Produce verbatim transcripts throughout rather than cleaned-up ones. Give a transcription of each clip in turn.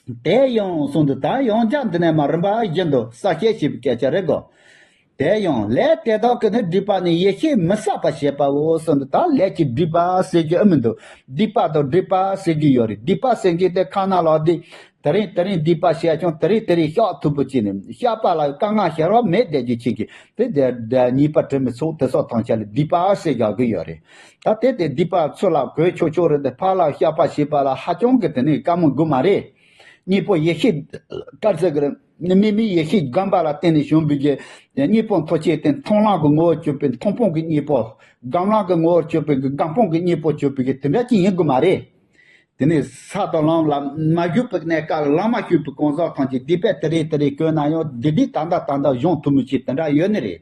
དེ་ཡང་གསུངས་འདུག་ད་ཡང་བསྐྱར་འདི་ནས་མ་རིམ་པ་བཞིན་དུ་གསལ་བཤད་བྱེད་པའི་སྐད་ཆ་རེད་གོ། དེ་ཡང་ལས་དེ་དག་གི་ནི་སྒྲིབ་པ་ནི་ཡེ་ཤེས་མི་བསགས་པར་བྱེད་པའོ་གསུངས་འདུག་ད་ལས་ཀྱི་སྒྲིབ་པ་ཟེར་རྒྱུ་ཨེ་མི་འདུག་སྡིག་པ་དང་སྒྲིབ་པ་ཟེར་རྒྱུ་ཡོད་རེད། སྡིག་པ་ཟེར་མཁན་དེ་ཁ་ནང་ལ་སྡིག་དེ་རིང་དེ་རིང་སྡིག་པ་བྱས་ཀྱང་དེ་རིང་དེ་རིང་བཤགས་ཐུབ་པ་བྱས་ནས་བཤགས་པ་ལ་དཀའ་ངལ་ཞེ་དྲག་མེད་བསྡད་རྒྱུ་ཅན་གྱི་དེ་དེ་དེ་ཉེས་པ་དྲི་མི་ཚོགས་དེ་སོགས་ཐམས་ཅད་ལ་སྡིག་པ་ཟེར་བཞག་གི་ཡོད་རེད། ད་དེ་དེ་སྡིག་པ་ཚུར་ལ་གོས་ཆོག་ཆོག་རེད་དེ་ཕར་ལ་བཤགས་པ་བྱེད་པ་ལ་ཧ་ཅང་གི་དེ་ནས་དཀའ་མོ་དགོས་མ་རེད། གཉེན་པོ་ཡེ་ཤེས་དཀར་ཟེར་གི་རེད། དམིགས་མེད་ཡེ་ཤེས་སྒོམ་པ་ལ་བརྟེན་ནས་བྱུང་བའི་གི་གཉེན་པོ་མཐོ་ཆེ་དེ་མཐོང་ལམ་གྱི་ངོ་བོར་གྱུར་པའི་མཐོང་སྤང་གི་གཉེན་པོ། སྒོམ་ལམ་གྱི་ངོ་བོར་གྱུར་པའི་གི་སྒོམ་སྤང་གི་གཉེན་པོ་གྱུར་པའི་གི་དེ་འདྲ་ཅིག་ཡིན་དགོས་མ་རེད། དེ་ནས་ས་དང་ལམ་ལ་མ་གྱུར་པའི་གནས་སྐབས་ལ་ལམ་མ་གྱུར་པའི་གང་ཟག་ཐམས་ཅད་སྡིག་པ་དེ་རེ་དེ་རེ་བཀོལ་ན་ཡང་སྡིག་སྒྲིབ་ད་ལྟ་ད་ལྟ་སྦྱོང་ཐུབ་མི་ཅིག་དེ་འདྲ་ཡོད་ནི་རེད།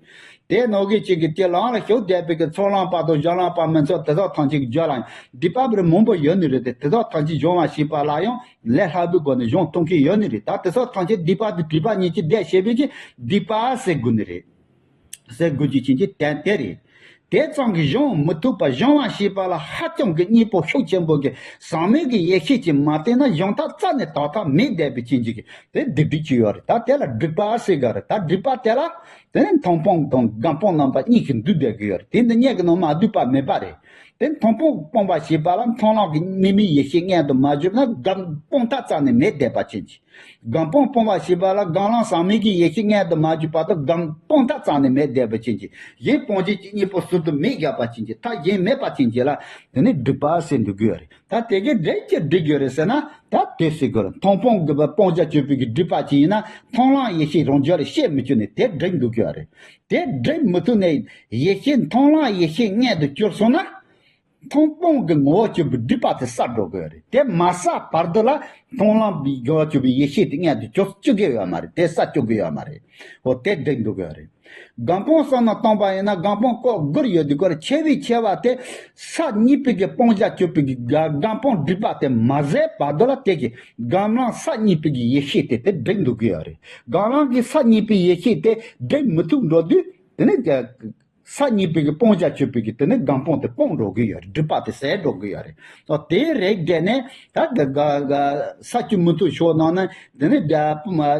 དེ་ནང་གི་གཅིག་གི་དེ་ལམ་ལ་ཞུགས་བསྡད་པའི་གི་ཚོགས་ལམ་བར་དུ་གཞན་ལམ་བར་མི་ཚོགས་དེ་དག་ཐམས་ཅད་ཀྱི་རྒྱུད་ལ་སྡིག་པ་པར་མང་པོ་ཡོད་ནི་རེད་དེ་དེ་དག་ཐམས་ཅད་སྦྱོང་བ་ཞེས་པ་ལ་ཡང་ལས་སླ་པོའི་སྒོ་ནས་སྦྱོང་ཐུབ་མཁན་ཡོད་ནི་རེད། ད་དེ་དག་ཐམས་ཅད་སྡིག་པ་དང་སྒྲིབ་པ་གཉིས་ཀྱི་སྡེ་བྱེད་པའི་གི་སྡིག་པ་ཟེར་དགོས་ནི་རེད། ཟེར་དགོས་རྒྱུ་ཅན་གྱི་དོན་དེ་རེད། དེ་ཙམ་གྱིས་སྦྱོང་མི་ཐུབ་པ་སྦྱོང་བ་ཞེས་པ་ལ་ཧ་ཅང་གི་གཉེན་པོ་ཤུགས་ཆེན་པོ་གི་ཟག་མེད་ཀྱི་ཡེ་ཤེས་ཀྱིས་མ་བསྟེན་ན་སྦྱོང་ཐབས་རྩ་ནས་དོགས་ཐབས་མེད་བསྡད་པའི་རྐྱེན་གྱིས་དེ་སྡིག་སྒྲིབ་ཅིག་ཡོད་རེད། ད་དེ་ལ་སྒྲིབ་པ་ཟེར་ག་རེད། ད་སྒྲིབ་པ་དེ་ལ་དེ་ནི་མཐོང་སྤང་དང་སྒོམ་སྤང་རྣམ་པ་གཉིས་ཀྱིས་འདུས་བསྡད་ཀྱི་ཡོད་རེད། དེ་འདི་གཉིས་ཀྱི་ནང་མ་འདུས་པ་མེད་པ་རེད། དེ་མཐོང་སྤང་སྤོང་བ་ཞེས་པ་ལ་མཐོང་ལམ་གྱི་དམིགས་མེད་ཡེ་ཤེས་མངོན་དུ་མ་གྱུར་ན་སྒོམ་སྤང་ཐབས་རྩ་ནས་མེད་བསྡད་པ་རྐྱེན་གྱིས། སྒོམ་སྤང་སྤོང་བ་ཞེས་པ་ལ་སྒོམ་ལམ་ཟག་མེད་ཀྱི་ཡེ་ཤེས་མངོན་དུ་མ་གྱུར་བར་དུ་སྒོམ་སྤང་ཐབས་རྩ་ནས་མེད་བསྡད་པ་ཅན་གྱི་གཞན་སྤོང་བྱེད་ཀྱི་གཉེན་པོ་ཟུར་དུ་མེད་བཞག་པ་ཅན་གྱི་ཐབས་གཞན་མེད་པ་ཅན་གྱི་ལ་དེ་ནི་སྒྲིབ་པ་ཟེར་འདུག་གི་ཡོད་རེད། ད་དེ་གའི་སྒྲིབ་ཀྱི་སྒྲིབ་ཡོད་རེད་ཟེར་ན་ད་དེ་ཟེར་དགོས་རེད། མཐོང་སྤང་གི་སྤང་བྱ་གྱུར་པའི་གི་སྒྲིབ་པ་ཅན་ཡིན་ན་མཐོང་ལམ་ཡེ་ཤེས་རང་རྒྱུད་ལ་ཤེས་མི་བཅུག་ནས་དེ་སྒྲིབ་འདུག་གི་ཡོད་རེད། དེ་སྒྲིབ་མི་ཐུབ་ནས་ཡེ་ཤེས་མཐོང་ལམ་ཡེ་ཤེས་མངོན་དུ་གྱུར་སོང་ན། མཐོང་སྤང་གི་ངོ་བོ་གྱུར་པའི་སྒྲིབ་པ་དེ་བསལ་འགྲོ་དགོས་རེད། དེ་མ་བསལ་བར་དུ་ལ་མཐོང་ལམ་པའི་ངོ་བོ་གྱུར་པའི་ཡེ་ཤེས་དེ་མངོན་དུ་གྱུར་བཅུག་གི་ཡོད་མ་རེད། དེ་བསལ་བཅུག་གི་ཡོད་མ་རེད། འོ་དེ་འགྲིག་འདུག་གི་རེད། སྒོམ་སྤང་བསམ་བློ་བཏང་པ་ཡིན་ན་སྒོམ་སྤང་ཀོ་དགུར་ཡོད་དུས་ཀོ་རེ་ཆེ་བའི་ཆེ་བ་དེ་ས་གཉིས་པའི་གི་སྤང་བྱ་གྱུར་པའི་གི་སྒོམ་སྤང་སྒྲིབ་པ་དེ་མ་ཟད་བར་དུ་ལ་དེ་གི་སྒོམ་ལམ་ས་གཉིས་པའི་གི་ཡེ་ཤེས་དེ་དེ་འགྲིག་འདུག་གི་ཡོད་རེད། སྒོམ་ལམ་གི་ས་གཉིས་པའི་ཡེ་ཤེས་དེ་འགྲིག་མི་ཐུབ་འགྲོ་དུས་དེ་ནི། ས་གཉིས་པའི་གི་སྤང་བྱ་གྱུར་པའི་གི་དེ་ནི་སྒོམ་སྤང་དེ་སྤངས་འགྲོ་གི་ཡོད་རེད། སྒྲིབ་པ་དེ་ཟད་འགྲོ་གི་ཡོད་རེད། ཨོ་དེའི་རིགས་འགྲེ་ནས་ད་ག་ག་ག་ས་བཅུ་མུ་ཏིག་ཞོ་ནང་ན་དེ་ནི་རྒྱ་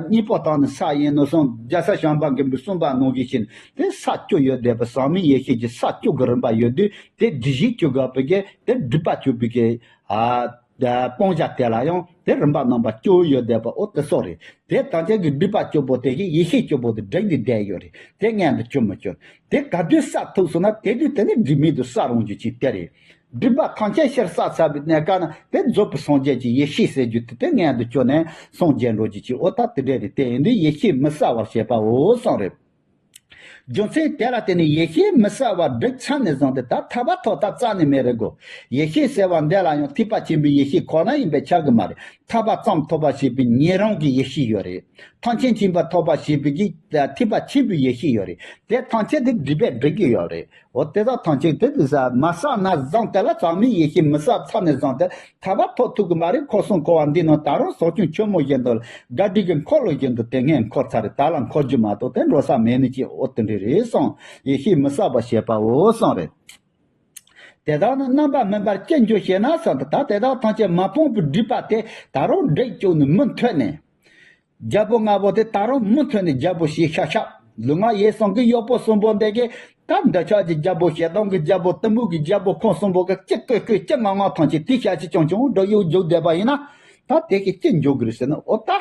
གཉིས་པོ་དང་ནི་ས་ཡིན་ནོ་སོང་རྒྱལ་ས་བྱམས་པ་མགོན་པོས་གསུངས་པ་ནང་བཞིན་བྱས་ནས་དེ་ས་བཅུ་ཡོད་བསྡད་པ་ཟག་མེད་ཡེ་ཤེས་ཀྱི་ས་བཅུ་གི་རིམ་པ་ཡོད་དུས་དེ་སྒྲིབ་བྱེད་བཅུ་དགག་པའི་གི་དེ་སྒྲིབ་པ་བཅུ་པའི་གི་ཨ། སྤང་བྱ་དེ་ལ་ཡང་དེ་རིམ་པ་རྣམ་པ་བཅུ་ཡོད་བསྡད་པ་འོ་དེ་སོགས་རེད། དེ་ཐམས་ཅད་ཀྱི་སྒྲིབ་པ་བཅུ་པོ་དེ་བཞིན་ཡེ་ཤེས་བཅུ་པོ་དེ་འགྲིག་ནས་བསྡད་ཡོད་རེད། དེ་མངོན་དུ་གྱུར་མི་གྱུར། དེ་ག་དུས་བསལ་ཐུབ་སོང་ན་དེ་དུས་དེ་ནི་སྒྲིབ་མེད་དུ་བསལ་རུང་རྒྱུ་ཅིག་དེ་རེད། སྒྲིབ་པ་ཐམས་ཅད་ཕྱིར་བསལ་ཚར་བའི་གནས་སྐབས་ན་དེ་རྫོགས་པའི་སངས་རྒྱས་ཀྱི་ཡེ་ཤེས་ཟེར་རྒྱུ་དེ་དེ་མངོན་དུ་གྱུར་ནས་སངས་རྒྱས་འགྲོ་རྒྱུ་ཅིག་འོ་ད་དེ་འདྲ་རེད། དེ་ཡིན་དུས་ཡེ་ཤེས་མི་བསལ་བར་བྱེད་པའོ་གསུངས་རེད། རྒྱུ་མཚན་དེ་ལ་བརྟེན་ནས་ཡེ་ཤེས་མི་གསལ་བར་སྒྲིབ་ཚར་ནས་བཟུང་སྟེ་ད་ཐར་པ་ཐོབ་ཐབས་རྩ་ནས་མེད་རེད་གོ། ཡེ་ཤེས་ཟེར་བ་འདི་ལ་ཡང་ཐེག་པ་ཆེན་པོའི་ཡེ་ཤེས་ཁོ་ན་ཡིན་པས་ཁྱབ་གི་མ་རེད། ཐར་པ་ཙམ་ཐོབ་པ་ཞེས་པའི་ཉན་རང་གི་ཡེ་ཤེས་ཡོད་རེད། ཐམས་ཅད་མཁྱེན་པ་ཐོབ་པ་ཞེས་པའི་གི་ཐེག་པ་ཆེན་པོའི་ཡེ་ཤེས་ཡོད་རེད། དེ་ཐམས་ཅད་དེ་སྒྲིབ་པས་སྒྲིབ་ཀྱི་ཡོད་རེད། འོ་དེ་དག་ཐམས་ཅད་དེ་དུས་ས་མ་བསལ་ན་བཟང་དེ་ལ་ཚང་མའི་ཡེ་ཤེས་མི་གསལ་ཚར་ནས་བཟང་སྟེ་ཐར་པ་ཐོབ་ཐུབ་ཀྱི་མ་རེད། འཁོར་གསུམ་འཁོར་བ་འདི་ནང་ད་རུང་ཟག་བཅས་ཆེན་མོ་བཞིན་དུ་དགག་སྒྲིབ་ཀྱི་འཁོར་ལོ་བཞིན་དུ་དེ་སྔས་འཁོར་ཚར་རེད། ད་ལ་འཁོར་རྒྱུ་མ་གཏོགས་དེ་འགྲོ་ས་མེད་ནི་ཅི་འོ་དེ་འདྲ་རེད་གསུངས། ཡེ་ཤེས་མི་གསལ་བར་བྱེད་པའོ་གསུངས་རེད། དེ་དག་ནི་རྣམ་པར་སྨིན་པར་ཅི་འགྱུར་ཞེ་ན་གསུངས་ཏེ་ད་དེ་དག་ཐམས་ཅད་མ་སྤངས་པའི་སྒྲིབ་པ་དེ་ད་རུང་སྒྲིབ་བཅུག་ནས་མུ་མཐུད་ནས། རྒྱལ་པོ་ལྔ་པོ་དེ་ད་རུང་མུ་མཐུད་ནས་རྒྱལ་པོ་བྱས་ཤག་ཤག་ལུས་ངག་ཡིད་གསུམ་གྱི་གཡོག་པོ་གསུམ་པོ་འདི་གིས་ད་འདོད་ཆགས་ཀྱི་རྒྱལ་པོ་ཞེ་སྡང་གི་རྒྱལ་པོ་གཏི་མུག་གི་རྒྱལ་པོ་ཁོང་གསུམ་པོ་གིས་ཅི་བསྐུལ་བསྐུལ་ཅི་མངགས་མངགས་ཐམས་ཅད་དེ་ཤ་ཅི་ཅང་ཅང་འགྲོ་ཡུག་འཇུག་བསྡད་པ་ཡིན་ན། ད་དེ་གིས་ཅི་འཇུག་གི་རེད་ཟེར་ན་འོ་ད།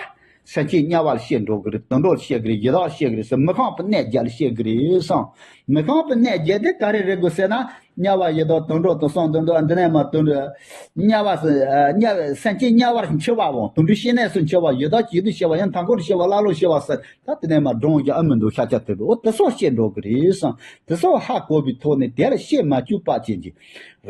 སེམས་ཅན་དམྱལ་བ་ལ་སྐྱེ་འགྲོ་གི་རེད། དུད་འགྲོ་ལ་སྐྱེ་གི་རེད། ཡི་དྭགས་ལ་སྐྱེ་གི་རེད་ཟེར། མི་ཁོམ་པའི་གནས་བརྒྱད་ལ་སྐྱེ་གི་རེད་གསུངས། མི་ཁོམ་པའི་གནས་བརྒྱད་དེ་ག་རེ་རེད་གོ་ཟེར་ན། དམྱལ་བ་ཡི་དྭགས་དུད་འགྲོ་དུད་སོང་དུད་འགྲོ་འདི་ནས་མ་དུད་འགྲོ། དམྱལ་བ་ཟེར་དམྱལ་བ་སེམས་ཅན་དམྱལ་བར་འཆི་བའམ་དུད་འགྲོའི་སྐྱེ་གནས་སུ་འཆི་བ། ཡི་དྭགས་བྱིའུ་དུ་སྐྱེ་བ་ཡང་མཐའ་འཁོར་དུ་སྐྱེ་བ་ཀླ་ཀློ་སྐྱེ་བ་ཟེར་ད་དེ་ནས་མ་གྲངས་ཀྱང་ཨ་མི་འདུག་ཤ་ཆ་ཐེབས་པའི་འོ་དེ་སོགས་སྐྱེ་འགྲོ་གི་རེད་གསུངས། དེ་སོགས་ཧ་གོ་བའི་ཐོག་ནས་དེ་ལ་སྐྱེ་མ་བཅུག་པ་བྱེད་ཀྱི།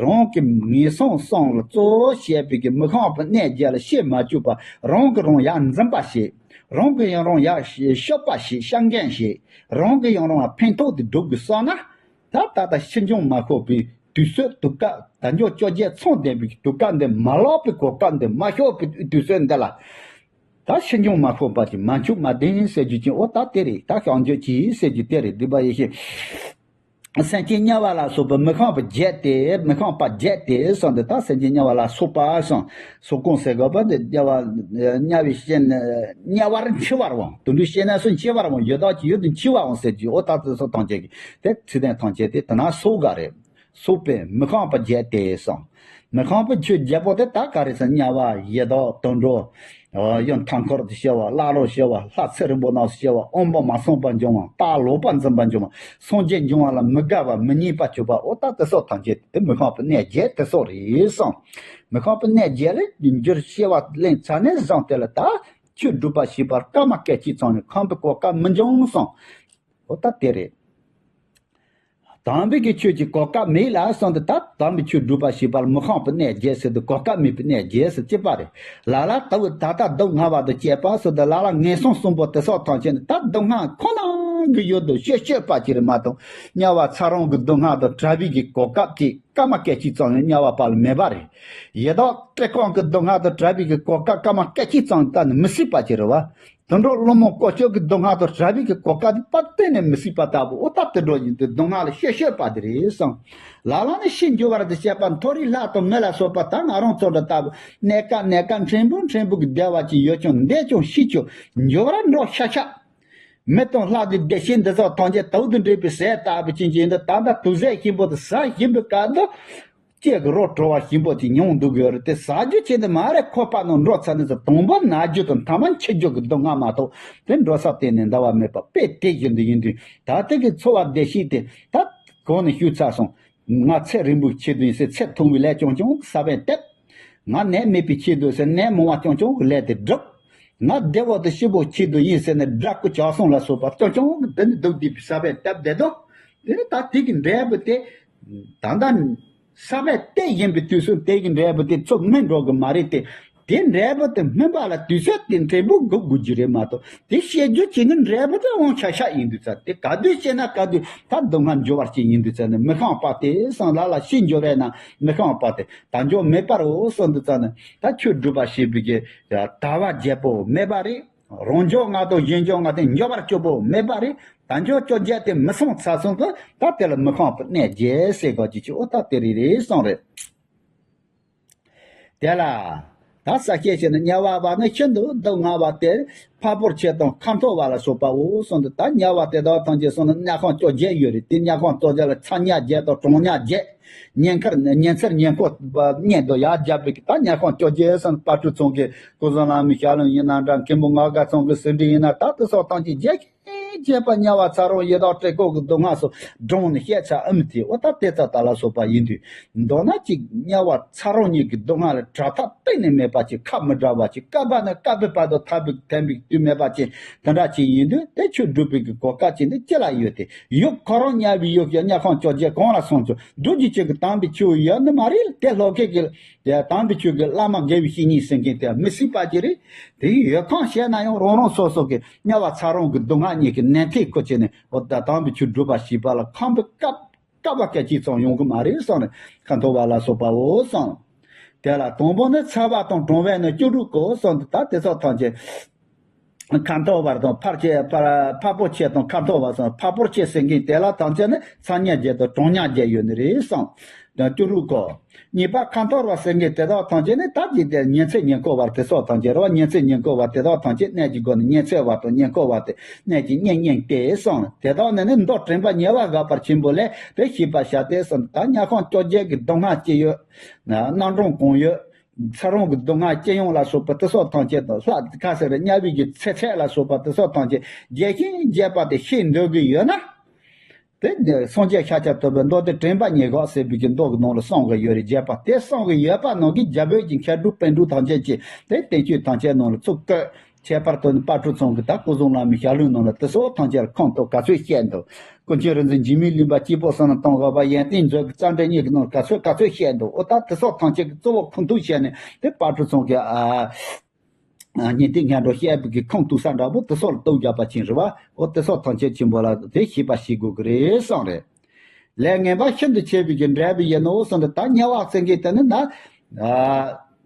རང་གི་ངན་སོང་གསུམ་ལ་གཙོ་བོ་བྱས་པའི་གི་མི་ཁོམ་པའི་གནས་བརྒྱད་ལ་སྐྱེ་མ་བཅུག་པ་རང་གིས་རང་ཡར་འཛིན་པ་བྱེད། རང་གིས་ཡང་རང་ཡར་སྐྱོབ་པ་བྱེད། སྐྱབས་མགོན་བྱེད། རང་གིས་ཡང་རང་ལ་ཕན་ཐོགས་དེ་སྒྲུབ་དགོས་བསམ་ན། ད་ད་ལྟ་ཕྱིས་འབྱུང་མ་ཤོར་བའི་དུས་ཚོད་དུས་སྐབས་དལ་འབྱོར་བཅོ་བརྒྱད་ཚང་ལྡན་པའི་དུས་སྐབས་འདི་མ་ལོག་པའི་གོ་སྐབས་འདི་མ་ཤོར་བའི་དུས་ཚོད་འདི་ལ། ད་ཕྱིས་འབྱུང་མ་ཤོར་བ་ཅིག་མ་འཆུག་མ་བདེན་ཟེར་རྒྱུ་ཅིག་འོ་ད་དེ་རེད། ད་བྱང་ཆུབ་ཀྱི་ཟེར་རྒྱུ་དེ་རེད། སྡིག་པ་ཡེ་ཤེས། སེམས་ཅན་དམྱལ་བ་ལ་སོགས་པའི་མི་ཁོམ་པ་བརྒྱད་དེ། མི་ཁོམ་པ་བརྒྱད་དེ་གསུངས་ཏེ། ད་སེམས་ཅན་དམྱལ་བ་ལ་སོགས་པ་གསུངས། སོགས་གང་ཟེར་དགོས་པ་དེ་དམྱལ་བ་དམྱལ་བའི་སྤྱན་དམྱལ་བར་འཆི་བར་འོང་། དུད་འགྲོའི་སྤྱན་ནས་སུ་འཆི་བར་འོང་། ཡི་དྭགས་ཀྱི་ཡུལ་དུ་འཆི་བར་འོང་ཟེར་གྱི། འོ་ད་དེ་ཚོ་ཐམས་ཅད་ཀྱི་དེ་ཚིག་དོན་ཐམས་ཅད་དེ་དེ་ན་སོགས་ག་རེད། སོགས་པའི་མི་ཁོམ་པ་བརྒྱད་དེ་གསུངས། མི་ཁོམ་པའི་ཆོས་བརྒྱད་པོ་དེ་ད་ག་རེ་ཟེར། དམྱལ་བ། ཡི་དྭགས། དུད་འགྲོ། ཡང་མཐའ་འཁོར་དུ་སྐྱེ་བ། ཀླ་ཀློ་སྐྱེ་བ། ལྷ་ཚེ་རིང་པོ་རྣམས་སུ་སྐྱེ་བ། དབང་པོ་མ་ཚང་བར་འབྱུང་བ། རྟ་ལོག་པར་འཛིན་པར་འབྱུང་བ། སངས་རྒྱས་འབྱུང་བ་ལ་མི་དགའ་བ། མི་མཉེས་པར་གྱུར་པ། འོ་ད་དེ་སོགས་ཐམས་ཅད་དེ་མི་ཁོམ་པའི་གནས་བརྒྱད་དེ་སོགས་རེད་གསུངས། མི་ཁོམ་པའི་གནས་བརྒྱད་ལ་འགྱུར་སྐྱེ་བ་ལེན་ཚར་ནས་བཟུང་སྟེ་ལ། ད་ཆོས་སྒྲུབ་པ་བྱེད་པར་སྐར་མ་སྐད་ཅིག་ཙམ་ཡང་ཁོམ་པའི་གོ་སྐབས་མི་འབྱུང་གསུངས། འོ་ད་དེ་རེད། དམ་པའི་གི་ཆོས་ཀྱི་གོ་སྐབས་མེད་ལ་གསུངས་ཏེ། ད་དམ་པའི་ཆོས་སྒྲུབ་པ་བྱེད་པར་མི་ཁོམ་པའི་གནས་བརྒྱད་ཟེར་དུས་གོ་སྐབས་མེད་པའི་གནས་བརྒྱད་ཟེར་གཅིག་པ་རེད། ལ་ལ་ལྟ་བུ་ད་ལྟ་སྡུག་བསྔལ་བ་དང་བཅས་པ་ཟེར་དུས། ལ་ལ་ངན་སོང་གསུམ་པོ་དེ་སོགས་ཐམས་ཅད་ནི་ད་སྡུག་བསྔལ་ཁོ་ན་གི་ཡུལ་དུ་ཤོད་ཤོད་པ་ཅིག་རེད་མ་གཏོགས། དམྱལ་བ་ཚ་རོང་གི་སྡུག་བསྔལ་དང་བྲལ་བའི་གི་གོ་སྐབས་ཅིག་སྐར་མ་སྐད་ཅིག་ཙམ་ཡང་དམྱལ་བ་པ་ལ་མེད་པ་རེད། ཡི་དྭགས་བཀྲེས་སྐོམ་གི་སྡུག་བསྔལ་དང་བྲལ་བའི་གི་གོ་སྐབས་སྐར་མ་སྐད་ཅིག་ཙམ་ད་ནི་མི་སྲིད་པ་ཅིག་རེད་བ། དུད་འགྲོ་ཀླུ་མོ་ཀོ་ཅོ་གི་སྡུག་བསྔལ་དང་བྲལ་བའི་གི་གོ་སྐབས་དེ་དཔེ་གཏན་ནས་མི་སྲིད་པ་ལྟ་བུ། འོ་ད་དུད་འགྲོ་ཡིན་དུས་སྡུག་བསྔལ་ལ་ཤོད་ཤོད་པ་དེ་རེད་གསུངས། ལ་ལ་ནི་ཤི་འགྱུར་བར་དུ་བྱེད་པ། མཐོ་རིས་ལྷ་དང་མི་ལ་སོགས་པ། ད་ང་རང་ཚོ་འདྲ་ལྟ་བུ་གནས་སྐབས་གནས་སྐབས་ཕྲན་བུ་ཕྲན་བུ་གི་བདེ་བ་ཅིག་ཡོད་ཀྱང་འདས་ཀྱང་ཤི་ཀྱང་འགྱུར་བར་འགྲོ་ཤག་ཤག་མི་དང་ལྷ་དང་བདེ་གཤེགས་འདི་ཚོ་ཐམས་ཅད་དུག་དང་འདྲེས་པའི་ཟས་ལྟ་བུ་ཅན་གྱི་འདི། ད་ལྟ་དུག་ཟས་ཞིམ་པོ་དེ་ཟ་བཞིན་པའི་སྐབས་དུ། སྐྱེ་གི་རོ་བྲོ་བ་ཞིམ་པོ་ཅིག་མྱོང་འདུག་གི་ཡོད་རེད་དེ། ཟ་རྒྱུ་བྱས་ནས་མ་རེད། ཁོག་པ་ནང་འགྲོ་ཚར་ནས་ཚོ་དང་པོ་ན་རྒྱུ་དང་མཐའ་མ་འཆི་རྒྱུ་གི་སྡུག་བསྔལ་མ་གཏོགས་དེ་འགྲོ་ས་གཏན་ནས་འདའ་བ་མེད་པ་དཔེ་དེ་བཞིན་དུ་ཡིན་དུས། ད་ལྟ་གི་འཚོ་བ་བདེ་སྐྱིད་དེ་ད་གོང་ནས་ཞུས་ཚར་སོང་། ང་ཚེ་རིང་པོ་ཆེད་དུ་ཡིན་ཟེར་ཚེ་ཐུང་བའི་ལས་རྐྱང་རྐྱང་ས་བོན་བཏབ། ང་ནད་མེད་པའི་ཆེད་དུ་ཟེར་ནད་མང་བ་རྐྱང་རྐྱང་གི་ལས་དེ་བསྒྲུབ། ང་བདེ་བོ་དང་སྐྱིད་པོ་ཆེད་དུ་ཡིན་ཟེར་ནས་དགྲ་བོ་ཇག་སོང་ལ་སོགས་པ་རྐྱང་རྐྱང་གི་དེ་ནི་སྡུག་བསྡུས་པའི་ས་བོན་བཏབ་བསྡད་དོ། དེ་ནི་ད་དེ་གི་འབྲས་བུ་དེ་ད་ལྟ་ས་བོན་བཏབ་བཞིན་པའི་དུས་སུ་དེ་གི་འབྲས་བུ་དེ་ཚུར་སྨིན་འགྲོ་གི་མ་རེད་དེ། དེ་འབྲས་བུ་དེ་སྨིན་པ་ལ་དུས་ཚོད་དེ་འབྲས་བུ་སྒུག་དགོས་ཀྱི་རེད་མ་གཏོགས། དེ་བཤད་རྒྱུ་བྱས་ནས་འབྲས་བུ་དེ་དབང་ཆ་ཤ་ཡིན་དུས་ཙང་། དེ་ག་དུས་བཤད་ན་ག་དུས་ད་སྡུག་བསྔལ་འགྱུར་བར་བྱེད་ཡིན་དུས་ཙང་ནས། མི་ཤོང་པ་དེ་སང་ལ་ལ་ཤི་འགྱུར་བས་ན་མི་ཤོང་པ་དེ། ད་འགྱོ་མེད་པར་འོ་སོང་དུ་ཙ་ན། ད་ཆོས་སྒྲུབ་པ་བྱེད་པའི་གི་དལ་བ་བརྒྱད་པོ་མེད་པ་རེད། རང་འཇོག་ལྔ་དང་གཞན་འཇོག་ལྔ་དེ་འགྱོ་བར་སྐྱོ་པོ་མེད་པ་རེད། ད་འགྱོ་སྐྱོ་བརྒྱད་དེ་མི་སོང་ཚ་སོང་དུ། ད་དེ་ལ་མི་ཤོང་པའི་གནས་བརྒྱད་ཟེར་གོ་ཅི་ཅི། འོ་ད་དེ་རེད་རེད་སོང་རེད། དེ་ལ་ད་ས་སྐྱེས་བྱས་ནས་དམྱལ་བ་བ་ནི་ཤིན་ཏུ་སྡུག་བསྔལ་བ་སྟེ། ཕ་བུར་ཆད་དང་ཁ་འཐོར་བ་ལ་སོགས་པའོ་གསུངས་འདུག་ད་དམྱལ་བ་དེ་དག་ཐམས་ཅད་སོང་ན་དམྱལ་ཁམས་བཅོ་བརྒྱད་ཡོད་རེད། དེ་དམྱལ་ཁམས་བཅོ་བརྒྱད་ལ་ཚ་དམྱལ་བརྒྱད་དང་གྲང་དམྱལ་བརྒྱད། ཉེན་ཁར་ཉེན་ཚེར་ཉེན་འཁོར་བ་གཉིས་འདུག་ཡར་རྒྱབ་པའི་ད་དམྱལ་ཁམས་བཅོ་བརྒྱད་སོང་། དཔལ་སྤྲུལ་ཚང་གི་སྐུ་གཟུགས་ལ་མི་ཤ་ལུང་ཡིན་ན་འདྲ། མཁན་པོ་ངག་དཀར་ཚང་གི་ཟིན་བྲིས་ཡིན་ན། ད་དེ་སོགས་ཐམས་ཅད་བརྒྱད་ཀྱི་བརྒྱད་པ་དམྱལ་བ་ཚ་རོང་ཡི་དྭགས་བཀྲེས་སྐོམ་གྱི་སྡུག་བསྔལ་སོགས་བགྲངས་ནས་བཤད་ཚར་ཨ་མི་དེ། འོ་ད་དེ་ཙམ་ད་ལ་སོགས་པ་ཡིན་དུས། མདོར་ན་ཅིག་དམྱལ་བ་ཚ་རོང་གཉིས་ཀྱི་སྡུག་བསྔལ་ལ་བྲལ་ཐབས་གཏན་ནས་མེད་པ་ཅིག་ཁ་མི་བྲལ་བ་ཅིག་བསྐལ་པ་ནས་བསྐལ་པའི་བར་དུ་ཐར་པའི་དམ་པའི་དུས་མེད་པ་ཅིག་དེ་འདྲ་ཅིག་ཡིན་དུས། དེ་ཆོས་སྒྲུབ་པའི་གི་གོ་སྐབས་ཅིག་འདི་ཅི་ལ་ཡོད་དེ། ཡུལ་ཁོ་རང་དམྱལ་བའི་ཡུལ་གྱི་དམྱལ་ཁམས་བཅོ་བརྒྱད་གང་ལ་སོང་ཆོག་སྒྲུབ་ཀྱི་ཆོས་ཀྱི་དམ་པའི་ཆོས་ཡོད་ནི་མ་རེད། དེ་ལྷོ་ཁའི་གི་དམ་པའི་ཆོས་ཀྱི་བླ་མ་དགེ་བའི་བཤེས་གཉེན་ཟེར་མཁན་དེ་མི་སྲིད་པ་ཅིག་རེད། དེ་ཡོད་ཁང་བཤད་ན་ཡང་རང་རང་སོ་སོ་གི་དམྱལ་བ་ཚ་རོང་གི་སྡུག་བསྔལ་གཉིས་ཀྱི་ནན་ཏན་ཁུར་བྱས་ནས། འོ་ད་དམ་པའི་ཆོས་སྒྲུབ་པ་བྱེད་པ་ལ་ཁོམ་པའི་སྐབས་སྐབས་བ་སྐད་ཅིག་ཙམ་ཡོང་གི་མ་རེད་གསུངས་ནས། ཁ་འཐོར་བ་ལ་སོགས་པའོ་གསུངས། དེ་ལ་དང་པོ་ནི་ཚ་བ་དང་གྲང་བས་ནི་སྐྱོ་དྲུག་གོ་གསུངས་ཏེ། ད་དེ་སོགས་ཐམས་ཅད་ཁ་འཐོར་བ་དང་ཕར་ཆད་ཕར་ཕ་བུར་ཆད་དང་ཁ་འཐོར་བ་གསུངས། ཕ་བུར་ཆད་ཟེར་མཁན་དེ་ལ་ཐམས་ཅད་ནི་ཚ་དམྱལ་བརྒྱད་དང་གྲང་དམྱལ་བརྒྱད་ཡོད་ནི་རེད་གསུངས། དང་སྐྱོ་དྲུག་གོ། གཉིས་པ་ཁ་འཐོར་བ་ཟེར་མཁན་དེ་དག་ཐམས་ཅད་ནི་ད་ཅི་དེ་ཉི་ཚེ་ཉེན་ཁོག་བར་དེ་སོགས་ཐམས་ཅད་རེད་བ། ཉི་ཚེ་ཉེན་ཁོག་བར་དེ་དག་ཐམས་ཅད་གནས་ཀྱི་སྒོ་ནས་ཉི་ཚེ་བར་དང་ཉེན་ཁོག་བར་དེ་གནས་ཀྱི་གཉེན་གཉེན་ཏེ་གསུངས། དེ་དག་ནི་ནི་མདོ་དྲན་པ་ཉེ་བར་དགའ་བར་ཆེན་པོ་ལས་དེ་ཤེས་པར་བྱ་སྟེ་གསུངས། ད་དམྱལ་ཁམས་བཅོ་བརྒྱད་ཀྱི་སྡུག་བསྔལ་སྐྱེ་ཡོད། རྣམ་གྲངས་གང་ཡོད། ཚ་རོང་གི་སྡུག་བསྔལ་སྐྱེ་ཡོང་ལ་སོགས་པ་དེ་སོགས་ཐམས་ཅད་དང་། ལྷ་ཁ་ཟེར་དམྱལ་བའི་གི་ཚེ་ཚད་ལ་སོགས་པ་དེ་སོགས་ཐམས་ཅད་རྒྱས་ཤིང་རྒྱས་པ་དེ་ཤེས་འདོད་ཀྱི་ཡོད་ན། དེ་སངས་རྒྱས་ཤཱཀྱ་ཐུབ་པའི་མདོ་དེ་དྲན་པ་ཉེ་བར་ཟེར་བའི་གི་མདོ་གི་ནང་ལ་གསུང་གི་ཡོད་རེད། རྒྱས་པ་དེ་གསུང་གི་ཡོད་པ་ནང་གི་རྒྱ་བོད་ཀྱི་མཁས་གྲུབ་པཎ་གྲུབ་ཐམས་ཅད་ཀྱིས་དེ་བསྟན་བཅོས་ཐམས་ཅད་ནང་ལ་ཚུར་བཀོད། ཁྱད་པར་དུ་ནི་དཔལ་སྤྲུལ་ཚང་གི་ད་སྐུ་གཟུགས་ལ་མི་ཞལ་ལུང་ནང་ལ་དེ་སོགས་ཐམས་ཅད་ལ་ཁོང་དུ་ག་ཚོད་བཤད་འདུག་ཀུན་མཁྱེན་རིག་འཛིན་འཇིགས་མེད་གླིང་པ་སྐྱེས་བུ་བསོད་ནམས་གཏོང་དགོས་པ་ཡོན་ཏན་མཛོད་ཀྱི་རྩ་འགྲེལ་གཉིས་ཀྱི་ནང་ལ་ག་ཚོད་ག་ཚོད་བཤད་འདུག་འོ་ད་དེ་སོགས་ཐམས་ཅད་ཀྱི་གཙོ་བོ་ཁུངས་གཏུགས་བྱས་ནས་དེ་དཔལ་སྤྲུལ་ཚང་གི་ཨ། ཉན་ཐོས་སྔ་འགྲོ་བཤད་པའི་གི་ཁུངས་གཏུགས་ས་འདྲ་པོ་དེ་སོགས་ལ་གཏུགས་རྒྱག་པ་ཅིག་རེད་བ། འོ་དེ་སོགས་ཐམས་ཅད་ཆེན་པོ་ལ་དེ་ཤེས་པ་ཤེས་དགོས་ཀྱི་རེད་གསུངས་རེད། ལས་ངན་པ་ཤིན་ཏུ་ཆེ་བའི་གི་འབྲས་བུ་ཡིན་ནོ་གསུངས་ཏེ། ད་དམྱལ་བ་ཟེར་མཁན་དེ་ནི་ད་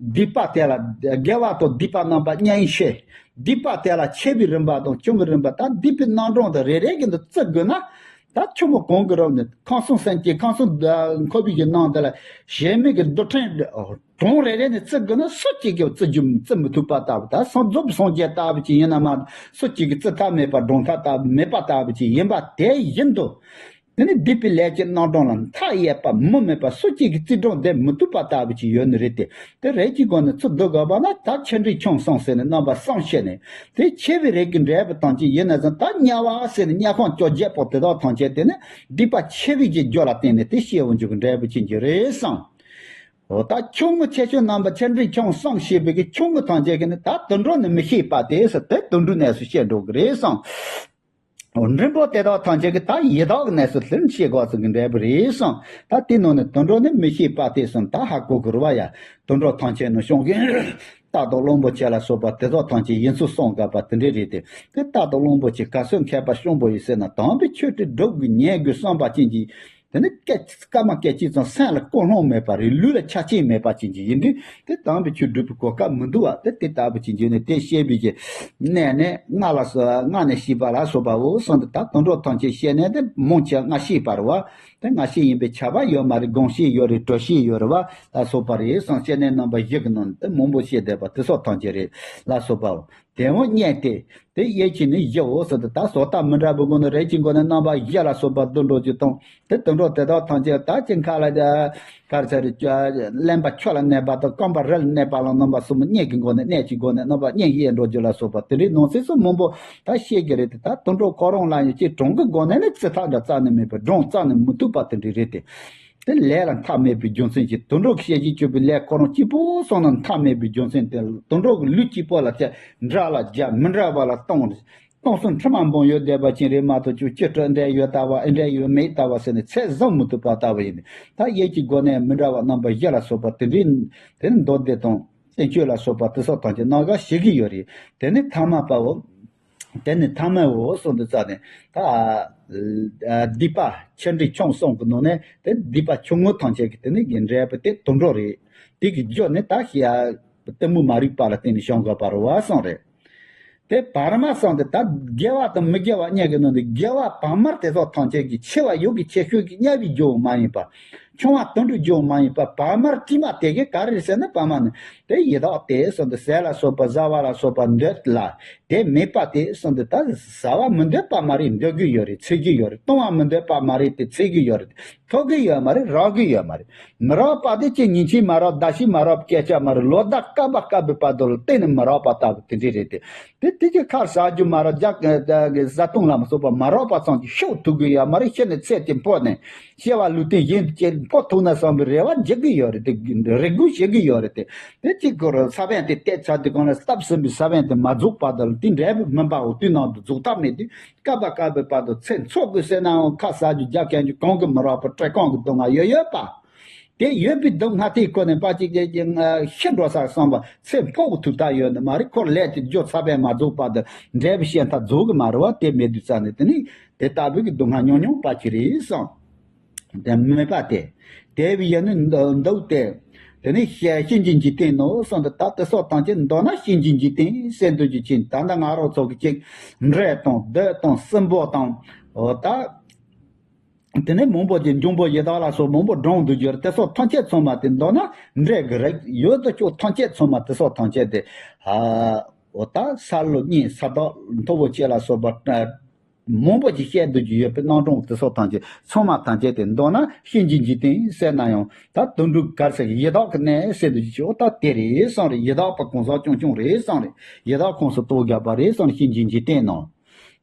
སྡིག་པ་དེ་ལ་དགེ་བ་དང་སྡིག་པ་རྣམ་པ་གཉིས་ཤེས། སྡིག་པ་དེ་ལ་ཆེ་བའི་རིམ་པ་དང་ཆུང་བའི་རིམ་པ། ད་སྡིག་པའི་རྣམ་གྲངས་དེ་རེ་རེ་གི་འདི་བརྩི་དགོས་ན། ད་ཆུ་མོ་གང་གི་རབ་ནས་ཁམས་གསུམ་སེམས་ཅན་ཁམས་གསུམ་འཁོར་བའི་གི་ནང་དེ་ལ་གཞལ་མེད་ཀྱི་རྡུལ་ཕྲན་གྲངས་རེ་རེ་ནས་བརྩི་དགོས་ན་སུ་གཅིག་གིས་བརྩི་རྒྱུ་བརྩི་མི་ཐུབ་པ་ལྟ་བུ། ད་སངས་རྫོགས་པའི་སངས་རྒྱས་ལྟ་བུ་ཅིག་ཡིན་ན་མ་གཏོགས་སུ་གཅིག་གིས་བརྩི་ཐབས་མེད་པ་སྒྲུབ་ཐབས་ལྟ་བུ་མེད་པ་ལྟ་བུ་ཅིག་ཡིན་པ་དེ་བཞིན་དུ། དེ་ནི་སྡིག་པའི་ལས་ཀྱི་རྣམ་གྲངས་ལ་མཐའ་ཡས་པ་མུ་མེད་པ་སུ་གཅིག་གིས་བརྩི་སྒྲུབ་འདི་མི་ཐུབ་པ་ལྟ་བུ་ཅིག་ཡོད་ནི་རེད་དེ། དེ་རེད་ཀྱི་སྒོ་ནས་ཚུར་བསྡུ་དགོས་པ་ན་ད་ཆེ་འབྲིང་ཆུང་གསུམ་ཟེར་ནས་རྣམ་པ་གསུམ་བཤད་ནས། དེ་ཆེ་བའི་རིགས་ཀྱི་འབྲས་བུ་ཐམས་ཅད་ཡིན་ན་ཙང་ད་དམྱལ་བ་ཟེར་ནས་དམྱལ་ཁམས་བཅོ་བརྒྱད་པོ་དེ་དག་ཐམས་ཅད་དེ་ནི་སྡིག་པ་ཆེ་བའི་གི་རྒྱུ་ལ་བརྟེན་ནས་དེ་སྐྱེ་བོ་འཇུག་གི་འབྲས་བུ་ཅན་གྱི་རེད་བསམ། འོ་ད་ཆུང་ངུ་ཆེ་ཆུང་རྣམ་པ་ཆེ་འབྲིང་ཆུང་གསུམ་ཞེས་པའི་གི་ཆུང་ངུ་ཐམས་ཅད་ཀྱི་ནི་ད་དུད་འགྲོ་ནི་མི་ཤེས་པ་དེ་ཟེར་དེ་དུད་འགྲོའི་གནས་སུ་བཤད་འགྲོ་གི་རེད་བསམ། འོ་འབྲིང་པོ་དེ་དག་ཐམས་ཅད་ཀྱི་ད་ཡི་དྭགས་ཀྱི་གནས་སུ་ལྷུན་ཤེས་དགོས་ཟེར་གྱི་འབྲས་བུ་རེད་གསུངས། ད་དེ་ནང་ནས་དུད་འགྲོ་ནི་མི་ཤེས་པ་དེ་གསུངས། ད་ཧ་གོ་དགོས་རེད་བ་ཡ། དུད་འགྲོ་ཐམས་ཅད་ནི་བྱུང་གི་རྟ་དང་གླང་པོ་ཆེ་ལ་སོགས་པ་དེ་དག་ཐམས་ཅད་ཡིན་ཚུལ་གསུངས་དགོས་པ་དེ་འདྲ་རེད་དེ། དེ་རྟ་དང་གླང་པོ་ཆེ་ག་ཚོད་མཁས་པ་གཤོང་པོ་ཡིན་ཟེར་ན་དམ་པའི་ཆོས་དེ་སྒྲུབ་དགོས་ཉན་དགོས་བསམ་པ་ཅན་གྱི། དེ་ནི་སྐད་སྐར་མ་སྐད་ཅིག་ཙམ་སེམས་ལ་ཀུན་སློང་མེད་པ་རེད། ལུས་ལ་ཆ་རྐྱེན་མེད་པ་ཅན་གྱི་ཡིན་དུས་དེ་དམ་པའི་ཆོས་སྒྲུབ་པའི་གོ་སྐབས་མི་འདུག་བ། དེ་དེ་ལྟ་བུ་ཅན་གྱི་ནི་དེ་བཤད་པའི་གི་གནས་ནས་སྔ་ལ་སོ་སྔ་ནས་ཤེས་པ་ལ་སོགས་པའོ་གསུངས་ཏེ། ད་དུད་འགྲོ་ཐམས་ཅད་བཤད་ནས་དེ་མང་ཆེ་སྔ་ཤེས་པ་རེད་བ། དེ་སྔ་ཤེས་ཡིན་པའི་ཁྱབ་པ་ཡོད་མ་རེད། གོང་ཤེས་ཡོད་རེད། དྲོ་ཤེས་ཡོད་རེད་བ་ལ་སོགས་པ་རེད་གསུངས། སྐྱེ་གནས་རྣམ་པ་བཞི་གི་ནང་ནས་དེ་མང་པོ་བཤད་བསྡད་པ་དེ་སོགས་ཐམས་ཅད་རེད་ལ་སོགས་པའོ། དེ་འོ་བརྙས་ཏེ། དེ་གཡས་ཀྱི་ནི་བཞི་འོ་ཟེར་ཏེ་ད་བཟོ་ལྟ་མི་འདྲ་བའི་སྒོ་ནས་རེད་ཀྱི་སྒོ་ནས་རྣམ་པ་བཞི་ལ་སོགས་པ་བསྡུ་འགྲོ་རྒྱུ་དང་། དེ་བསྡུ་འགྲོ་དེ་དག་ཐམས་ཅད་ད་ཅི་ཁ་ལ་གར་ཚར་རེད། གླེན་པ་ཆུ་ལ་གནས་པ་དང་རྐང་པ་རི་ལ་གནས་པ་ལ་རྣམ་པ་གསུམ་བརྙས་ཀྱི་སྒོ་ནས་གནས་ཀྱི་སྒོ་ནས་རྣམ་པ་བརྙས་གཡས་འགྲོ་རྒྱུ་ལ་སོགས་པ་དེ་འདྲའི་ནང་གསེས་སུ་མང་པོ་ད་བཤད་ཀྱི་རེད་དེ། ད་དུད་འགྲོ་ཁོ་རང་ལ་ཡང་ཅི་གྲངས་ཀྱི་སྒོ་ནས་ནི་བརྩི་ཐབས་འདྲ་རྩ་ནས་མེད་པའི་གྲངས་རྩ་ནས་མི་ཐུབ་པ་དེ་འདྲ་རེད་དེ། དེ་ལས་ལ་མཐའ་མེད་པའི་རྒྱུ་མཚན་གྱིས་དུད་འགྲོ་གི་ཤེས་བྱའི་སྤྱོད་པའི་ལས་ཁོ་རང་གཅིག་པོ་སོང་ན་མཐའ་མེད་པའི་རྒྱུ་མཚན་དེ། དུད་འགྲོ་གི་ལུས་གཅིག་པོ་ལ་བྱ་འདྲ་ལ་རྒྱ་མི་འདྲ་བ་ལ་སྟོང་སྟོང་གསུམ་ཁྲི་མ་འབུམ་ཡོད་བསྡད་པ་ཅན་རེད་མ་གཏོགས་ཅིག་སྤྱི་སྤྲོས་འདྲ་ཡོད་ལྟ་བ་ཨེ་འདྲ་ཡོད་མེད་ལྟ་བ་ཟེར་ནས་ཚད་བཟུང་མི་ཐུབ་པ་ལྟ་བུ་ཡིན། ད་གཡས་ཀྱི་སྒོ་ནས་མི་འདྲ་བ་རྣམ་པ་བཞི་ལ་སོགས་པ་དེ་འདྲའི་དེ་ནི་མདོ་སྡེ་དང་བསྟན་བཅོས་ལ་སོགས་པ་དེ་སོགས་ཐམས་ཅད་རྣམ་དག་བྱེད་ཀྱི་ཡོད་རེད། དེ་ནི་ཐ་མ་པའོ། དེ་ནི་ཐ་མའོ་གསུངས་དུས་ཙ་ནས་ད་སྡིག་པ་ཆེ་འབྲིང་ཆུང་གསུམ་གྱི་ནང་ནས་དེ་སྡིག་པ་ཆུང་ངུ་ཐམས་ཅད་ཀྱི་དེ་ནི་གི་འབྲས་བུ་དེ་དུད་འགྲོ་རེད། དེ་གི་རྒྱུ་ནི་ད་ཤི་ཡ་གཏི་མུག་མ་རིག་པ་ལ་བརྟེན་ནས་བྱུང་དགོས་པ་རེད་བ་གསུངས་རེད། དེ་བར་མ་གསུངས་ཏེ་ད་དགེ་བ་དང་མི་དགེ་བ་གཉིས་ཀྱི་ནང་ནས་དགེ་བ་བར་མར་དེ་ཚོ་ཐམས་ཅད་ཀྱི་ཆེ་བ་ཡུལ་གྱི་ཆེ་ཤོས་ཀྱི་དམྱལ་བའི་རྒྱུ་མ་ཡིན་པ། ཆུང་བ་དུད་འགྲོའི་རྒྱུ་མ་ཡིན་པ་བར་མར་དཀྱིལ་མ་དེ་གའི་ག་རེ་ཟེར་ན་བར་མ་ནི་དེ་ཡི་དྭགས་དེ་གསུངས་ཏེ་ཟས་ལ་སོགས་པ་བཟའ་བ་ལ་སོགས་པ་འདོད་ལ་དེ་མེད་པ་དེ་གསུངས་ཏེ་ད་བཟའ་བ་མི་འདོད་པ་མ་རེད། འདོད་ཀྱི་ཡོད་རེད། འཚོལ་གྱི་ཡོད་རེད། བཏུང་བ་མི་འདོད་པ་མ་རེད། དེ་འཚོལ་གྱི་ཡོད་རེད། ཐོབ་ཀྱི་ཡོད་མ་རེད། རག་གི་ཡོད་མ་རེད། མི་རག་པ་དེ་ཅི་ཉིན་གཅིག་མ་རག་ཟླ་གཅིག་མ་རག་སྐད་ཆ་མ་རེད། ལོ་ཟླ་སྐབས་པ་སྐབས་པའི་བར་དུ་ལ་གཏན་ནས་མི་རག་པ་ལྟ་བུ་དེ་འདྲ་རེད་དེ། དེ་དེ་ཅི་ཁ་ཟ་རྒྱུ་མ་རག་རྒྱ་བཟའ་བཏུང་ལ་མ་སོགས་པ་མ་རག་པ་ཙམ་གྱིས་ཤོག་ཐུག་གི་ཡོད་མ་རེད། ཤི་ནས་ཚེ་དེ་འཕོས་ནས་སྐྱེ་བ་ལུས་རྟེན་གཞན་དུ་སྐྱེ་འཕོ་ཐུབ་ན་བསམ་པའི་རེ་བ་བརྗེད་ཀྱི་ཡོད་རེད་དེ། རེ་སྒུག་བྱེད་ཀྱི་ཡོད་རེད་དེ། དེ་གཅིག་གོ་ར་ས་བོན་དེ་བཏབ་ཚར་དུས་གང་ལ་བཏབ་ཟིན་པའི་ས་བོན་དེ་མ་རྫོགས་བར་དུ་ལ་དེ་འབྲས་བུ་སྨིན་པའོ། དུས་ནང་དུ་རྫོགས་ཐབས་མེད་དུས། སྐབས་པ་སྐབས་པའི་བར་དུ་ཚེ་འཚོ་དགོས་ཟེར་ནའང་ཁ་ཟ་རྒྱུ་རྒྱག་མཁན་རྒྱུ་གང་གི་མི་རག་པ་བཀྲེས་སྐོམ་གྱི་སྡུག་བསྔལ་ཡོད་ཡོད་པ། དེ་ཡོད་པའི་སྡུག་བསྔལ་དེའི་སྒོ་ནས་ཕར་གཅིག་གཅིག་གཅིག་ཤི་འགྲོ་ས་བསམ་པ་ཚེ་འཕོ་གི་ཐུབ་ཐབས་ཡོད་ནི་མ་རེད། ཁོ་ལས་དེ་རྒྱུ་ཚ་བས་མ་རྫོགས་བར་དུ་འབྲས་བུ་བཤད་མཐའ་རྫོགས་གི་མ་རེད་བ། དེ་མེད་དུས་ཙ་ནས་དེ་ནི་དེ་ལྟ་བུའི་གི་སྡུག་བསྔལ་མྱོང་མྱོང་པ་ཅིག་རེད་བསམ། དེ་མེད་པ་སྟེ། དེ་བས་ཡང་ནི་འདུག་སྟེ། དེ་ནི་གཤིན་རྗེའི་འཇིག་རྟེན་ནོ་གསུངས་ཏེ། ད་དེ་སོགས་ཐམས་ཅད་མདོར་ན་གཤིན་རྗེའི་འཇིག་རྟེན་ཟེར་འདོད་རྒྱུ་ཅན། ད་ལྟ་ང་རང་ཚོ་གི་ཅིག་འདྲེ་དང་བདུད་དང་སྲིན་པོ་དང་། འོ་ད། དེ་ནས་མང་པོ་ཅིག་འབྱུང་པོ་ཡི་དྭགས་ལ་སོགས་མང་པོ་བགྲངས་འདུག་རྒྱུ་རེད། དེ་སོགས་ཐམས་ཅད་ཚང་མ་དེ་མདོར་ན་འདྲེ་གི་རིགས་ཡོད་དོ་ཅོག་ཐམས་ཅད་ཚང་མ་དེ་སོགས་ཐམས་ཅད་དེ། ཨ། འོ་ད་ས་ལུ་གཉན་ས་བདག་མཐོ་བོ་ཅན་ལ་སོགས་པ། མང་པོ་ཅིག་བཤད་འདུག་རྒྱུ་ཡོད་པའི་རྣམ་གྲངས་དེ་སོགས་ཐམས་ཅད་ཚང་མ་ཐམས་ཅད་དེ་མདོར་ན་གཤིན་རྗེའི་འཇིག་རྟེན་ཟེར་ན་ཡང་ད་དུད་འགྲོ་ག་རེ་ཟེར་ཡི་དྭགས་ཀྱི་གནས་ཟེར་འདུག་རྒྱུ་ཅིག་འོ་ད་དེ་རེད་བསམ་རེད། ཡི་དྭགས་པ་གང་ཟག་རྐྱང་རྐྱང་རེད་བསམ་རེད། ཡི་དྭགས་ཁོངས་སུ་གཏོགས་བཞག་པ་རེད་བསམ་རེད། གཤིན་རྗེའི་འཇིག་རྟེན་ནང་།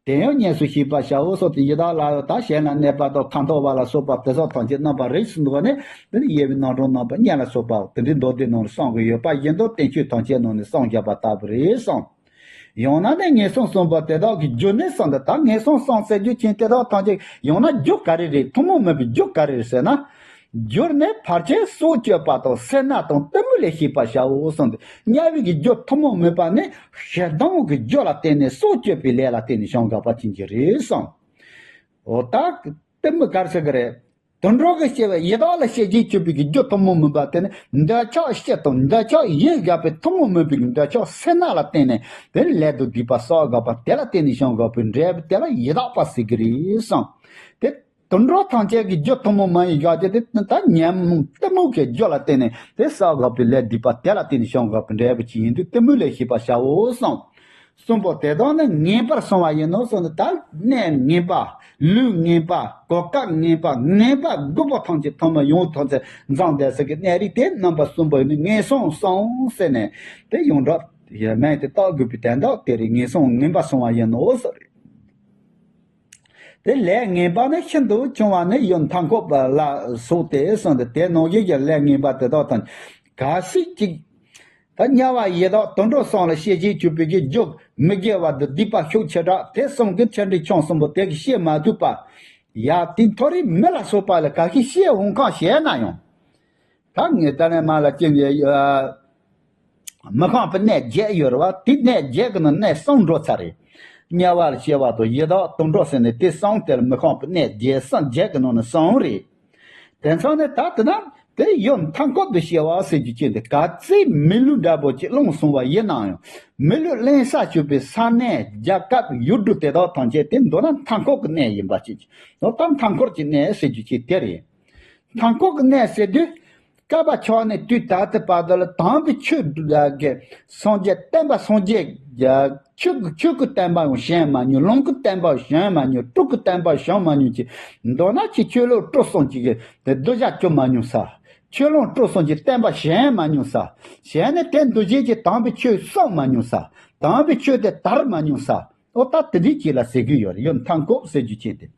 དེ་ཡང་གཉེན་སུ་ཤེས་པར་བྱའོ་གསུངས་ཏེ། ཡི་དྭགས་ལ་ཡང་ད་ཞལ་ན་གནས་པ་དང་ཁ་འཐོར་བ་ལ་སོགས་པ་དེ་སོགས་ཐམས་ཅད་རྣམ་པ་རིགས་སུ་འདུ་བ་ནི་དེ་ནི་དབྱེ་བའི་རྣམ་གྲངས་རྣམ་པ་གཉིས་ལ་སོགས་པ་དེ་འདྲའི་མདོ་སྡེ་ནང་ལ་གསུངས་ཀྱི་ཡོད་པ་བཞིན་དུ་བསྟན་བཅོས་ཐམས་ཅད་ནང་ནས་གསུངས་བཞག་པ་ལྟ་བུ་རེད་གསུངས། ཡང་ན་ནི་ངན་སོང་གསུམ་པོ་དེ་དག་གི་རྒྱུ་ནི་གསུངས་ཏེ། ད་ངན་སོང་གསུམ་ཟེར་རྒྱུ་ཅན་དེ་དག་ཐམས་ཅད་ཡང་ན་རྒྱུ་ག་རེ་རེད། ཐུན་མོང་མིན་པའི་རྒྱུ་ག་རེ་རེད་ཟེར་ན། རྒྱུ་ནི་ཕལ་ཆེར་སྲོག་གཅོད་པ་དང་སེར་སྣ་དང་གཏི་མུག་ལས་སྐྱེས་པར་བྱའོ་གསུངས་ཏེ། དམྱལ་བའི་གི་རྒྱུ་ཐུན་མོང་མིན་པ་ནི་ཞེ་སྡང་གི་རྒྱུ་ལ་བརྟེན་ནས་སྲོག་གཅོད་པའི་ལས་ལ་བརྟེན་ནས་བྱུང་དགོས་པ་ཅན་གྱི་རེད་གསུངས། འོ་ད་གཏི་མུག་ག་རེ་ཟེར་གི་རེད། དུད་འགྲོ་གི་སྐྱེ་བའི་ཡི་དྭགས་ལ་སྐྱེ་བྱེད་གྱུར་པའི་གི་རྒྱུ་ཐུན་མོང་མིན་པ་དེ་ནི་འདོད་ཆགས་སྤྱི་དང་འདོད་ཆགས་ཡིད་དགག་པའི་ཐུན་མོང་མིན་པའི་གི་འདོད་ཆགས་སེར་སྣ་ལ་བརྟེན་ནས་དེ་ནི་ལས་དང་སྡིག་པ་བསགས་དགག་པ་དེ་ལ་བརྟེན་ནས་བྱུང་དགག་པའི་འབྲས་བུ་དེ་ལ་ཡི་དྭགས་པ་ཟེར་གི་རེད་གསུངས། དེ་དུད་འགྲོ་ཐམས་ཅད་ཀྱི་རྒྱུ་ཐུན་མོང་མ་ཡིན་བཞག་སྟེ་དེ་ད་ཉོན་མོངས་གཏི་མུག་གི་རྒྱུ་ལ་བརྟེན་ནས་དེ་བསགས་དགག་པའི་ལས་སྡིག་པ་དེ་ལ་བརྟེན་ནས་བྱུང་དགག་པའི་འབྲས་བུ་ཅི་ཡིན་དུས་གཏི་མུག་ལས་སྐྱེས་པར་བྱའོ་གསུངས། གསུམ་པོ་དེ་དག་ནི་ངེས་པར་བྱུང་བ་ཡིན་ནོ་གསུངས་ནས། ད་གནས་ངེས་པ། ལུས་ངེས་པ། གོ་སྐབས་ངེས་པ། ངེས་པ་དགུ་པོ་ཐམས་ཅད་ཐོག་མ་ཡོངས་ཐམས་ཅད་འཛོམས་བསྡད་ས་གི་གནས་རིགས་དེ་རྣམ་པ་གསུམ་པོ་ནི་ངེས་བྱུང་གསུངས་ཟེར་ནས་དེ་ཡོངས་གྲགས་ཡ་མེད་དེ་བཏགས་དགོས་པའི་དོན་དག་དེ་རེད། ངེས་བྱུང་ངེས་པ་བྱུང་བ་ཡིན་ནོ་ཟེར་རེད། དེ་ལས་ངེས་པ་ནི་ཤིན་ཏུ་ཆུང་བ་ནི་ཡུལ་མཐའ་འཁོབ་ལ་སོགས་ཏེ་གསུངས་ཏེ། དེ་ནང་བཞིན་གྱི་ལས་ངེས་པ་དེ་དག་དང་གལ་སྲིད་ཅིག་ད་དམྱལ་བ་ཡི་དྭགས་དུད་འགྲོ་གསུམ་ལ་སྐྱེ་བྱེད་གྱུར་པའི་གི་རྒྱུ་མི་དགེ་བ་དང་སྡིག་པ་ཤུགས་ཆེ་དྲགས་དེ་གསུམ་གྱི་ཆེ་འབྲིང་ཆུང་གསུམ་པོ་དེ་གི་སྐྱེ་མ་ཐུབ་པ། ཡ་དེ་མཐོ་རིས་མི་ལ་སོགས་པ་ལ་ག་གི་སྐྱེ་འོང་གང་བྱས་ན་ཡང་། ད་ངས་ད་ནས་མ་ལ་ཅི་ངས་མི་ཁོམ་པའི་གནས་བརྒྱད་ཡོད་རེད་བ། དེ་གནས་བརྒྱད་ཀྱི་ནང་གནས་གསུམ་འགྲོ་ཚར་རེད། དམྱལ་བ་ལ་སྐྱེ་བ་དང་ཡི་དྭགས་དུད་འགྲོ་ཟེར་ནས་དེ་གསུམ་དེ་ལ་མི་ཁོམ་པའི་གནས་བརྒྱད་གསུམ་བརྒྱད་ཀྱི་ནང་ནས་གསུམ་རེད། དེ་ཚང་ནས་ད་དེ་ན་དེ་ཡུལ་མཐའ་འཁོབ་ཏུ་སྐྱེ་བ་ཟེར་རྒྱུ་ཅན་དེ་ག་ཚོད་མི་ལུས་འདྲ་པོ་ཅིག་བླངས་སོང་བ་ཡིན་ནའང་མི་ལུས་བླངས་ས་བཅུག་པའི་ས་གནས་རྒྱལ་ཁབ་ཡུལ་གྲུ་དེ་དག་ཐམས་ཅད་དེ་མདོར་ན་མཐའ་འཁོབ་ཀྱི་གནས་ཡིན་པ་ཅིག་ནོ། ད་མཐའ་འཁོར་གྱི་གནས་ཟེར་རྒྱུ་ཅན་དེ་རེད། མཐའ་འཁོབ་ཀྱི་གནས་ཟེར་དུས། བསྐལ་པ་ཆགས་ནས་དུས་ད་ལྟའི་བར་དུ་ལ་དམ་པའི་ཆོས་ཀྱི་སངས་རྒྱས་བསྟན་པ་སངས་རྒྱས་ཀྱི་ཆོས་ཀྱི་ཆོས་ཀྱི་བསྟན་པ་ཡང་བྱོན་མ་མྱོང་། ལུང་གི་བསྟན་པ་བྱོན་མ་མྱོང་། གྲུབ་ཀྱི་བསྟན་པ་བྱོན་མ་མྱོང་གི་མདོར་ན་ཅིག་ཆོས་ལུགས་སྤྲོ་གསུམ་གྱི་གི་དེ་གདུལ་བྱ་བྱོན་མ་མྱོང་ས། ཆོས་ལུགས་སྤྲོ་གསུམ་གྱི་བསྟན་པ་བྱོན་མ་མྱོང་ས། བྱོན་ནས་དེ་འདུལ་བྱེད་ཀྱི་དམ་པའི་ཆོས་གསུངས་མ་མྱོང་ས། དམ་པའི་ཆོས་དེ་དར་མ་མྱོང་ས། ཨོ་ད་དེ་འདྲའི་ཅིག་ལ་ཟེར་གྱི་ཡོད་རེད། ཡང་མཐའ་འཁོབ་ཟེར་རྒྱུ་ཅན་དེ།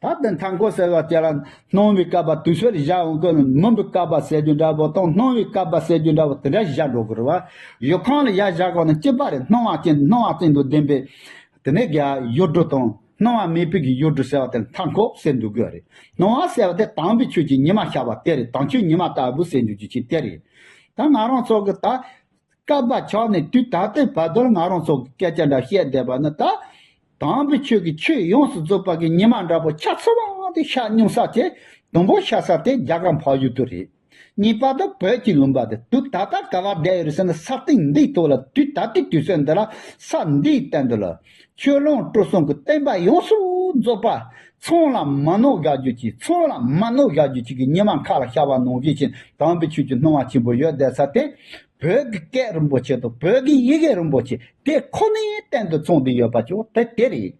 ད་ལྟ་མཐའ་འཁོབ་ཟེར་བ་དེ་ལ་སྣང་བའི་བསྐལ་པ་དུས་ཚོད་ལ་བཞག་འོང་གི། མུན་པའི་བསྐལ་པ་ཟེར་རྒྱུ་འདྲ་པོ་དང་སྣང་བའི་བསྐལ་པ་ཟེར་རྒྱུ་འདྲ་པོ་དེ་འདྲ་བཞག་འགྲོ་གི་རེད་བ། ཡུལ་ཁམས་ལ་ཡར་བཞག་གོ་ན་གཅིག་པ་རེད། སྣང་བ་ཅན་སྣང་བ་ཅན་དུ་ལྡན་པའི་དེ་ནས་ཀྱི་ཡུལ་གྲུ་དང་སྣང་བ་མེད་པའི་གི་ཡུལ་གྲུ་ཟེར་བ་དེ་ལ་མཐའ་འཁོབ་ཟེར་འདུག་གི་རེད། སྣང་བ་ཟེར་བ་དེ་དམ་པའི་ཆོས་ཀྱི་ཉི་མ་ཤར་བ་དེ་རེད། དྭངས་བཅུད་ཉི་མ་ལྟ་བུ་ཟེར་འདུག་རྒྱུ་ཅིག་དེ་རེད། ད་ང་རང་ཚོ་གི་ད། བསྐལ་པ་ཆགས་ནས་དུས་ད་ལྟའི་བར་དུ་ང་རང་ཚོ་གི་སྐད་ཆ་འདྲ་བཤད་བསྡད་པ་ནི་ད། དམ་པའི་ཆོས་ཀྱི་ཆོས་ཡོངས་སུ་རྫོགས་པ་གི་ཉི་མ་འདྲ་པོ་ཆ་ཚང་བ་དེ་ཤར་མྱོང་ས་དེ། དང་པོ་ཤར་ས་དེ་རྒྱ་གར་འཕགས་ཡུལ་དུ་རེད། གཉིས་པ་དེ་བོད་ཀྱི་ལུང་པ་དེ། དུས་ད་ལྟ་ག་བ་བསྡད་ཡོད་རེད་ཟེར་ན་ས་སྟེང་འདིའི་ཐོག་ལ། དུས་ད་ལྟའི་དུས་ཚོད་འདི་ལ་ས་འདིའི་སྟེང་དུ་ལ་ཆོས་ལུང་སྤྲོ་གསུམ་གྱི་བསྟན་པ་ཡོངས་སུ་རྫོགས་པ་ཚང་ལ་མ་ནོར་བཞག་རྒྱུ་ཅིག་ཚང་ལ་མ་ནོར་བཞག་རྒྱུ་ཅིག་གི་ཉི་མ་མཁའ་ལ་ཤར་བ་ནང་བཞིན་ཅིག་དམ་པའི་ཆོས་ཀྱི་སྣང་བ་ཆེན་པོ་ཡོད་བསྡད་ས་དེ། བོད་ཀྱི་སྐད་རིན་པོ་ཆེ་དང་བོད་ཀྱི་ཡི་གེ་རིན་པོ་ཆེ་དེ་ཁོ་ནའི་སྟེང་དུ་ཚང་བསྡད་ཡོད་པ་ཅིག་དེ་དེ་རེད།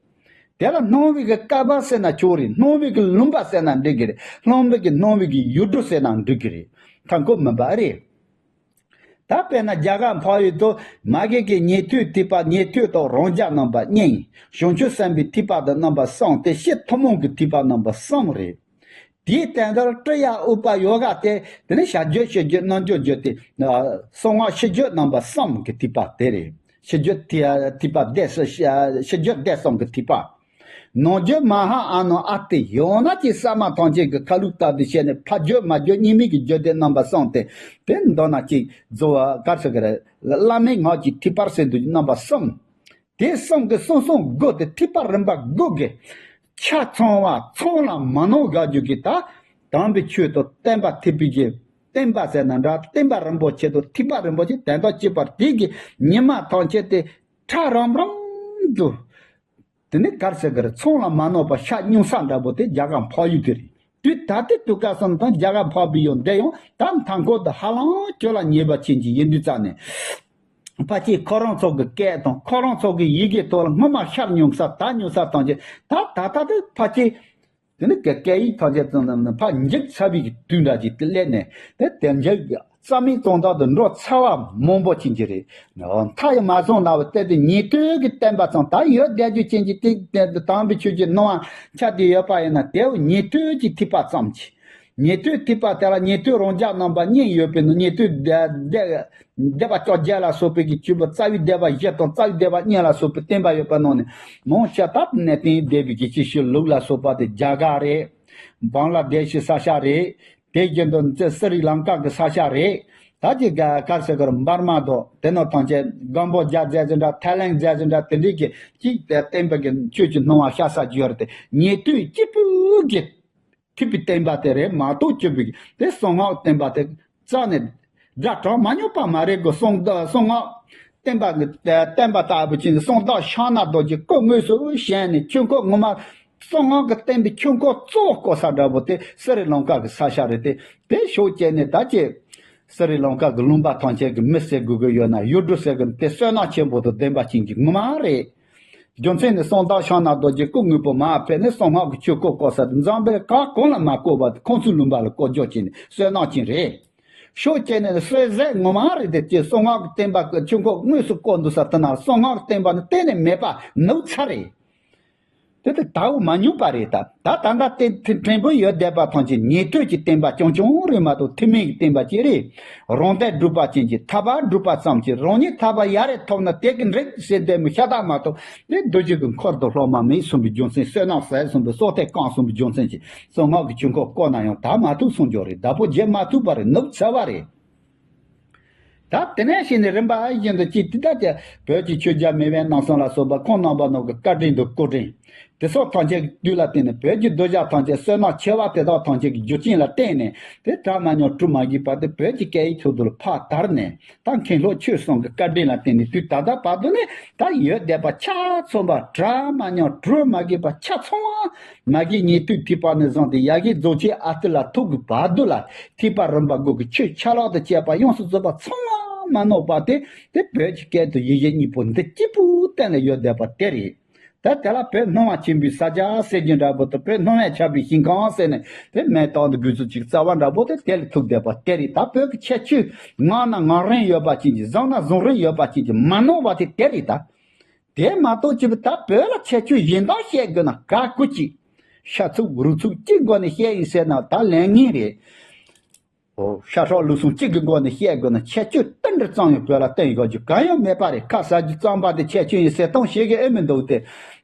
དེ་ལ་སྣང་བའི་གི་བསྐལ་པ་ཟེར་ན་ཆོག་རེད། སྣང་བའི་གི་ལུང་པ་ཟེར་ན་འགྲིག་གི་རེད། སྣང་བའི་གི་སྣང་བའི་གི་ཡུལ་གྲུ་ཟེར་ན་འགྲིག་གི་རེད། མཐའ་འཁོབ་མིན་པ་རེད། ད་དཔེར་ན་རྒྱ་གར་འཕགས་ཡུལ་དུ་མ་གི་གི་ཉན་ཐོས་ཐེག་པ། ཉན་ཐོས་དང་རང་རྒྱལ་རྣམ་པ་གཉིས། བྱང་ཆུབ་སེམས་དཔའི་ཐེག་པ་དང་རྣམ་པ་གསུམ་སྟེ་སྤྱི་ཐུན་མོང་གི་ཐེག་པ་རྣམ་པ་གསུམ་རེད། དེའི་སྟེང་དུ་ཀྲི་ཡ་ཨུ་པ་ཡོ་ག་སྟེ། དེ་ནས་བྱ་རྒྱུད་བྱེད་རྒྱུད་རྣལ་འབྱོར་རྒྱུད་དེ། གསང་སྔགས་ཕྱི་རྒྱུད་རྣམ་པ་གསུམ་གྱི་ཐེག་པ་དེ་རེད། ཕྱི་རྒྱུད་ཐེག་ཐེག་པ་སྡེ་གསུམ། ཕྱི་རྒྱུད་སྡེ་གསུམ་གྱི་ཐེག་པ། ནང་རྒྱུད་མ་ཧཱ་ཨ་ནུ་ཨ་ཏི་ཡང་ན་ཅིག་ས་མ་ཐམས་ཅད་ཀྱི་ཁ་ལུགས་ལྟར་དུ་བྱས་ནས་ཕ་རྒྱུད་མ་རྒྱུད་གཉིས་མེད་ཀྱི་རྒྱུད་སྡེ་རྣམ་པ་གསུམ་སྟེ། དེ་མདོར་ན་ཅིག་རྫོགས་པ་གར་སོ་གི་རེད། བླ་མེད་ངག་གི་ཐེག་པར་ཟེར་དུས་རྣམ་པ་གསུམ། དེ་གསུམ་གྱི་གསུམ་གསུམ་སྒོ་དེ་ཐེག་པ་རིམ་པ་དགུ་གི་ཆ་ཚང་བ་ཚང་ལ་མ་ནོར་བཞག་རྒྱུ་གི་ད་དམ་པའི་ཆོས་དང་བསྟན་པ་ཐེག་པའི་གི་བསྟན་པ་ཟེར་ན་འདྲ། བསྟན་པ་རིན་པོ་ཆེ་དང་ཐེག་པ་རིན་པོ་ཆེ་དོན་དག་གཅིག་པར་དེ་གི་ཉི་མ་ཐམས་ཅད་དེ་ཁྲ་རམ་རམ་དུ། དེ་ནི་གར་ཟེར་གི་རེད། ཚང་ལ་མ་ནོར་བ་ཤར་མྱོང་ས་འདྲ་པོ་དེ་རྒྱ་གར་འཕགས་ཡུལ་དེ་རེད། དུས་ད་ལྟའི་དུས་སྐབས་སམ་དང་རྒྱ་གར་འཕགས་པའི་ཡུལ་འདི་ཡང་ད་མཐའ་འཁོབ་ཏུ་ཧ་ལམ་ཁྱོད་ལ་ཉེ་བ་ཅན་གྱི་ཡིན་དུས་ཙང་ནས། ཕལ་ཆེར་ཁོ་རང་ཚོ་གི་སྐད་དང་ཁོ་རང་ཚོ་གི་ཡི་གེ་ཐོག་ལ་སྔོན་མ་ཤར་མྱོང་ས་དར་མྱོང་ས་ཐམས་ཅད་ད་ད་ལྟ་དུ་ཕལ་ཆེར། དེ་ནི་སྐད་སྐད་ཡིག་ཐམས་ཅད་ཙམ་ཙམ་ནི་ཕར་འཇིག་ཚར་བའི་དུས་འདྲ་ཅིག་ཏུ་སླེབས་ནས་དེ་དལ་འབྱོར་གྱི་རྩ་མེད་གཏོང་སྟངས་དུ་འགྲོ་ཚར་བ་མང་པོ་ཅིག་གི་རེད། མཐའ་ཡང་མ་སོང་ན་བ་དེ་དུས་ཉན་ཐོས་ཀྱི་བསྟན་པ་ཙམ་ད་ཡོད་བསྡད་རྒྱུ་ཅན་གྱི་སྟེང་དུ་དམ་པའི་ཆོས་ཀྱི་སྣང་བ་ཆ་དེ་ཡོད་པ་ཡིན་ན་དེ་བ་ཉན་ཐོས་ཀྱི་ཐེག་པ་ཙམ་གྱི། ཉན་ཐོས་ཐེག་པ་དེ་ལ་ཉན་ཐོས་རང་རྒྱལ་རྣམ་པ་གཉིས་ཡོད་པའི་ནང་ཉན་ཐོས་སྡེ་སྡེ་སྡེ་པ་བཅོ་བརྒྱད་ལ་སོགས་པའི་གི་ཆོས་པ་རྩ་བའི་སྡེ་པ་བཞི་དང་རྩ་བའི་སྡེ་པ་གཉིས་ལ་སོགས་པའི་བསྟན་པ་ཡོད་པའི་ནང་ནས་མང་ཤས་ད་གནས་བརྟན་སྡེ་པའི་གི་སྐྱེ་ཤི་ལུགས་ལ་སོགས་པ་དེ་རྒྱ་གར་རེད། བང་ལ་དེ་ཤི་ས་ཆ་རེད། དེ་བཞིན་དུ་སི་རི་ལང་ཀ་གི་ས་ཆ་རེད། ད་ཅི་ག་གར་ཟེར་གི་རེད། འབར་མ་དང་དེ་ནང་ཐམས་ཅད་གམ་བོ་ཇ་མཛད་ཟིན་འདྲ་ཐའི་ལན་མཛད་ཟིན་འདྲ་དེ་འདྲའི་གི་ཅིག་དེ་བསྟན་པ་གི་ཆོས་ཀྱི་སྣང་བ་ཤར་ས་ཅིག་ཡོད་རེད་དེ། ཉན་ཐོས་སྐྱེས་བུ་གི་ཐེག་པའི་བསྟན་པ་དེ་རེད་མ་གཏོགས་སྤྱི་པའི་དེ་གསང་སྔགས་བསྟན་པ་དེ་རྩ་ནས་སྒྲ་གྲགས་མ་མྱོང་པ་མ་རེད་གོ། གསང་བདག་གསང་སྔགས་བསྟན་པ་གི་བསྟན་པ་ལྟ་བུ་ཅན་གསང་བདག་ཕྱག་ན་རྡོ་རྗེ་སྐུ་དངོས་སུ་བཞེངས་ནས་ཆོས་འཁོར་ངོ་མ་གསང་སྔགས་ཀྱི་བསྟན་པའི་ཆོས་འཁོར་གཙོ་བོ་བསྐོར་ས་འདྲ་པོ་དེ་སི་རི་ལང་ཀ་གི་ས་ཆ་རེད་དེ། དེ་ཕྱོགས་བཅད་ནས་ད་ཅི་སི་རི་ལང་ཀ་གི་ལུང་པ་ཐམས་ཅད་ཀྱི་མི་ཟེར་དགོས་ཀྱི་ཡོད་ན་ཡུལ་གྲུ་ཟེར་གི་དེ་བསོད་ནམས་ཆེན་པོ་དང་ལྡན་པ་ཅན་གྱི་ངོ་མ་རེད། རྒྱུ་མཚན་ནི་གསང་བདག་ཕྱག་ན་རྡོ་རྗེ་སྐུ་དངོས་པོ་མར་ཕེབས་ནས་གསང་སྔགས་ཀྱི་ཆོས་འཁོར་བསྐོར་ས་དེ་འཛམ་བུའི་གང་གོང་ལ་མ་བསྐོར་བ་དེ་ཁོང་ཚོའི་ལུང་པ་ལ་བསྐོར་རྒྱུ་བྱས་ནས་བསོད་ནམས་ཅན་རེད། ཕྱོགས་གཅིག་ནས་བསོད་ཟད་ངོ་མ་རེད་དེ་ཅེས་གསང་སྔགས་ཀྱི་བསྟན་པ་ཀྱི་ཆོས་འཁོར་དངོས་སུ་བསྐོར་འདུག་ས་དེ་ན་གསང་སྔགས་ཀྱི་བསྟན་པ་ནི་གཏན་ནས་མེད་པ་ནུབ་ཚར་རེད། དེ་དེ་ལྟ་བུ་མ་མྱོང་པ་རེད་ད། ད་ད་ལྟ་བསྟན་ཕྲན་བུ་ཡོད་བསྡད་པ་ཐམས་ཅད་ཉན་ཐོས་ཀྱི་བསྟན་པ་རྐྱང་རྐྱང་རེད་མ་གཏོགས་ཐུན་མིན་གྱི་བསྟན་པ་ཅིག་རེད། རང་དོན་སྒྲུབ་པ་ཅན་གྱི་ཐར་པ་སྒྲུབ་པ་ཙམ་གྱིས་རང་ཉིད་ཐར་པ་ཡ་རེ་ཐོབ་ན་དེ་གི་འགྲིག་ཟེར་བསྡད་མི་ཤ་སྟག་མ་གཏོགས་དེ་རྡོ་རྗེ་གི་འཁོར་དུ་སློབ་མ་མེད་གསུངས་པའི་རྒྱུ་མཚན། བསོད་ནམས་ཟད་གསུངས་པའི་སྲོག་ཐལ་བསྐམས་གསུངས་པའི་རྒྱུ་མཚན་གྱིས་གསང་སྔགས་ཀྱི་ཆོས་འཁོར་བསྐོར་ན་ཡང་དར་མ་ཐུབ་གསུང་རྒྱུ་རེད། བདག་པོ་བརྗེད་མ་ཐུབ་པ་རེད། ནུབ་ཚར་བ་རེད། ད་དེ་ནས་བྱས་ནས་རིམ་པ་བཞིན་དུ་ཅིག་དེ་ལྟར་གྱི་བོད་ཀྱི་ཆོས་རྒྱལ་མེས་དབོན་རྣམ་གསུམ་ལ་སོགས་པ་ཁོང་རྣམ་པ་རྣམས་ཀྱི་བཀའ་དྲིན་དང་སྐུ་དྲིན་དེ་སོགས་ཐམས་ཅད་ཀྱི་དུས་ལ་བརྟེན་ནས་བོད་ཀྱི་གདུལ་བྱ་ཐམས་ཅད་བསོད་ནམས་ཆེ་བ་དེ་དག་ཐམས་ཅད་ཀྱི་རྒྱུ་རྐྱེན་ལ་བརྟེན་ནས་དེ་གྲངས་མ་མྱོང་གྲུབ་མ་བཞེས་པ་དེ་བོད་ཀྱི་སྐད་ཡིག་ཆོས་དུ་ལ་ཕར་དར་ནས་ད་མཁན་སློབ་ཆོས་གསུམ་གྱི་བཀའ་དྲིན་ལ་བརྟེན་ནས་དུས་ད་ལྟ་བར་དུ་ནས་ད་ཡོད་བསྡད་པ་ཆ་ཚང་བ་གྲངས་མ་མྱོང་གྲུབ་མ་བཞེས་པ་ཆ་ཚང་བ་མ་གི་ཉེ་དུས་ཐེག་པ་ནས་བཟུང་སྟེ་ཡ་གི་རྫོགས་ཆེན་ཨ་ཏི་ལ་ཐུག་གི་བར་དུ་ལ་ཐེག་པ་རིམ་པ་དགུ་གི་ཆོས་ཆ་ལག་དང་བཅས་པ་ཡོངས་སུ་རྫོགས་པ་ཚང་མ་མ་ནོར་བ་དེ་དེ་བོད་ཀྱི་སྐད་དུ་ཡིད་བཞིན་སྙིང་པོ་འདི་གཅིག་པུ་གཏན་ལ་ཡོད་བསྡད་པ་དེ་རེད། ད་དེ་ལ་བོད་སྣང་བ་ཆེན་པོའི་ས་ཆ་ཟེར་རྒྱུ་འདྲ་པོ་དང་བོད་སྣང་བས་ཁྱབ་པའི་ཞིང་ཁམས་ཟེར་ནས་དེ་མེ་ཏོག་འདི་དགོས་ཚུལ་ཅིག་རྩ་བ་འདྲ་པོ་དེ་དེ་ལ་ཐུག་བསྡད་པ་དེ་རེད། ད་བོད་ཀྱི་ཁྱད་ཆོས་ངག་ན་ངག་རིན་ཡོད་པ་ཅན་གྱི་བཟང་ན་བཟང་རིན་ཡོད་པ་ཅན་གྱི་མ་ནོར་བ་དེ་དེ་རེད་ད། དེ་མ་གཏོགས་ཅི་ད་བོད་ལ་ཁྱད་ཆོས་གཞན་དག་བཤད་དགོས་ན་ག་གུ་ཅི། ཤ་ཚུགས་རུ་ཚུགས་གཅིག་སྒོ་ནས་བཤད་ཡིན་ཟེར་ན་ད་ལན་ངན་རེད། ཨོ་ཤ་ཁྲག་ལུས་ཟུངས་གཅིག་གི་སྒོ་ནས་བཤད་དགོས་ན་ཁྱད་ཆོས་ཏིལ་འབྲུ་ཙམ་ཡང་བོད་ལ་བསྟན་དགོས་རྒྱུ་གང་ཡང་མེད་པ་རེད། ཁ་ཟ་རྒྱུ་རྩམ་པ་དེ་ཁྱད་ཆོས་ཡིན་ཟེར་སྟངས་བཤད་མཁན་ཨེ་མི་འདུག་སྟེ།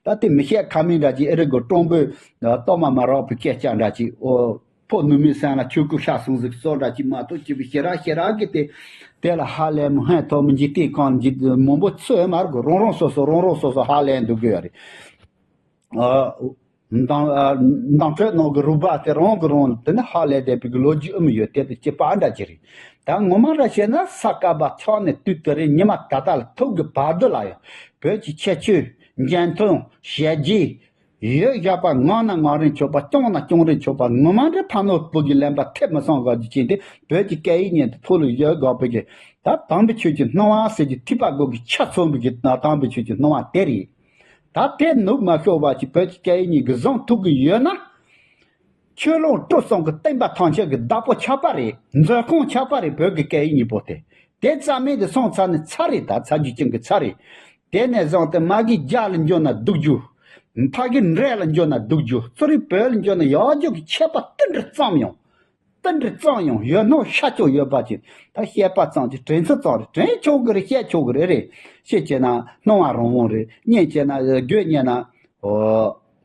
ད་དེ་མི་བཤད་ཁ་མིན་འདྲ་ཅིག་ཨེ་རེད་གོ། སྤྲང་པོའི་གཏོར་མ་མ་རག་པའི་སྐད་ཆ་འདྲ་ཅིག་ཨོ། ཕོ་ནུ་མའི་སེམས་ལ་ཆོས་སྐུ་ཤ་སོང་ཟིག་སོགས་འདྲ་ཅིག་མ་གཏོགས་ཅི་བའི་ཞེ་དྲག་ཞེ་དྲག་གི་དེ་དེ་ལ་ཧ་ལས་མི་ཧན་ཐོག་མི་འཇིག་རྟེན་གང་འཇིག་མང་པོ་ཚོད་མ་རེད་གོ། རང་རང་སོ་སོ་རང་རང་སོ་སོ་ཧ་ལས་འདུག་གི་ཡོད་རེད། ཨ། མདང་ཨ། མདང་ཁྲོད་ནང་གི་རུས་པ་དེ་རང་གི་རང་དེ་ནི་ཧ་ལས་བསྡད་པའི་གི་ལོ་རྒྱུས་ཨེ་མི་ཡོད། དེ་དེ་སྐྱེས་པ་འདྲ་ཅིག་རེད། ད་ངོ་མ་ར་བཤད་ན་ས་ག་པ་ཆགས་ནས་དུས་དེ་རིང་ཉི་མ་ད་ལྟ་ལ་ཐུག་གི་བར་དུ་ལ་ཡང་བོད་ཀྱི་ཁྱད་ཆོས་འགན་ཐོན་ཞལ་རྒྱས། ཡོད་བཞག་པ་ངག་ན་ངག་རིན་ཆོག་པ་རྐྱང་ན་རྐྱང་རིན་ཆོག་པ་ངོ་མ་འདྲ་ཕ་ནོར་བུ་གི་ལེན་པ་ཐེབས་མི་སང་དགའ་རྒྱུ་ཅན་དེ་བོད་ཀྱི་སྐད་ཡིག་ཉིད་དུ་ཐོག་ལ་ཡོད་དགོས་པའི་གི་ད་དམ་པའི་ཆོས་ཀྱི་སྣང་བ་ཟེར་གྱི་ཐེག་པ་དགུ་གི་ཆ་ཚང་བའི་གི་དམ་པའི་ཆོས་ཀྱི་སྣང་བ་དེ་རེད། ད་དེ་ནུབ་མ་ཤོར་བ་ཅིག་བོད་ཀྱི་སྐད་ཡིག་ཉིད་ཀྱི་བཟང་ཐུབ་ཀྱི་ཡོད་ན། ཆོས་ལུང་སྤྲུལ་གསུམ་གྱི་བསྟན་པ་ཐམས་ཅད་ཀྱི་བདག་པོ་ཆགས་པ་རེད། མཛོད་ཁང་ཆགས་པ་རེད། བོད་ཀྱི་སྐད་ཡིག་ཉིད་པོ་དེ། དེ་རྩ་མེད་དུ་སོང་ཚར་ནས་ཚར་རེད། ད་ཚར་རྒྱུ་ཅན་གྱི་ཚར་རེད། དེ་ནས་བཟུང་སྟེ་མ་གི་རྒྱ་ལ་འགྱོ་ན་སྡུག་རྒྱུ། ཕ་གི་འབྲས་ལ་འགྱོ་ན་སྡུག་རྒྱུ། གཙོ་རིག་བོད་ལ་འགྱོ་ན་ཡག་རྒྱུ་གི་ཆད་པ་ཏིལ་འབྲུ་ཙམ་ཡང་། ཏིལ་འབྲུ་ཙམ་ཡང་ཡོད་ནོ་ཤ་ཅོ་ཡོད་པ་ཅིག་ད་བཤད་པ་ཙམ་གྱི་དྲན་ཚུལ་ཙམ་རེད། དྲན་ཆོག་གི་རེད། བཤད་ཆོག་གི་རེད། རེད་བཤད་བྱས་ན་སྣང་བ་རང་དབང་རེད། ཉན་བྱས་ན་རྒྱུད་ཉན་ན་ཨོ།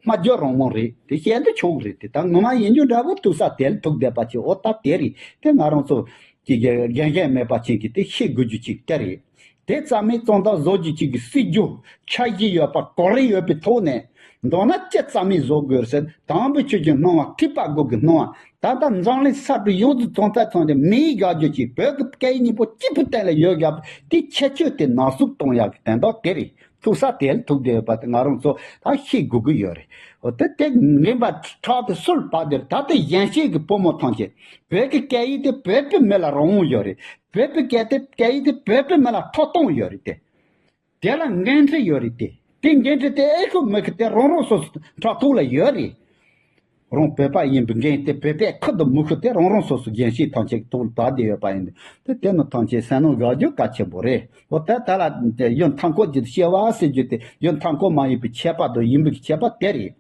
སྨྲ་བརྗོད་རང་དབང་རེད། དེ་བཤད་འདི་ཆོག་གི་རེད། དེ་ད་ངོ་མ་ཡིན་རྒྱུ་འདྲ་པོ་ཐུག་ས་དེ་ལ་ཐུག་བསྡད་པ་ཅིག་ཨོ་ད་དེ་རེད། དེ་ང་རང་ཚོ་གི་རྒན་རྒན་མེད་པ་ཅིག་གིས་དེ་ཤེས་དགོས་རྒྱུ་ཅིག་དེ་རེད། དེ་རྩ་མེད་གཙང་དག་བཟོ་རྒྱུ་ཅིག་གི་སྲིད་རྒྱུ་འཆར་གཞི་ཡོད་པ་གོ་རིམ་ཡོད་པའི་ཐོག་ནས་མདོར་ན་ཅི་རྩ་མེད་བཟོ་དགོས་ཟེར། དམ་པའི་ཆོས་ཀྱི་སྣང་བ་ཐེག་པ་དགུ་གི་སྣང་བ་ད་ལྟ་འཛམ་གླིང་ས་བཀྲ་ཡོངས་སུ་ཚང་ཚད་ཚང་གི་མིའི་དགའ་རྒྱུ་ཅིག་བོད་ཀྱི་སྐད་ཡིག་ཉིད་པོ་གཅིག་པུ་གཏན་ལ་ཡོད་དགོས་པ་དེ་ཁྱད་ཆོས་དེ་ནག་གསུབ་གཏོང་ཡག་གི་དོན་དག་དེ་རེད། ཐུག་ས་དེ་ལ་ཐུག་བསྡད་ཡོད་པ་དེ་ང་རང་ཚོ་ད་ཤེས་དགོས་ཀྱི་ཡོད་རེད། འོ་དེ་དེ་ངན་པ་ཁྲག་དེ་སུལ་བ་དེར་ད་ལྟ་གཞན་ཤེས་ཀྱི་བུ་མོ་ཐམས་ཅད་བོད་ཀྱི་སྐད་ཡིག་དེ་བོད་པའི་མི་ལ་རང་དབང་ཡོད་རེད། བོད་པའི་སྐད་དེ་སྐད་ཡིག་དེ་བོད་པའི་མི་ལ་ཐོབ་ཐང་ཡོད་རེད་དེ། དེ་ལ་འགན་འཁྲི་ཡོད་རེད་དེ། དེ་འགན་འཁྲི་དེ་ཨེ་ཤོ་མི་ཁི་དེ་རང་རང་སོ་སོ་ཕྲག་ཐོག་ལ་ཡོད་རེད། རང་བོད་པ་ཡིན་པའི་འགན་དེ་བོད་པའི་ཁུར་དུ་མི་ཤོར་ཏེ་རང་རང་སོ་སོ་འགན་ཤེས་ཐམས་ཅད་ཐོག་ལ་བབས་བསྡད་ཡོད་པ་ཡིན། དེ་དེ་ནི་ཐམས་ཅད་སེམས་ནང་བཞག་རྒྱུ་གལ་ཆེན་པོ་རེད། འོ་ད་ད་ལ་ཡོན་མཐའ་འཁོར་གྱི་སྐྱེ་བ་ཟེར་རྒྱུ་དེ་ཡོན་མཐའ་འཁོར་མ་ཡིན་པའི་ཁྱད་པར་དུ་ཡིན་པའི་ཁྱད་པར་དེ་རེད།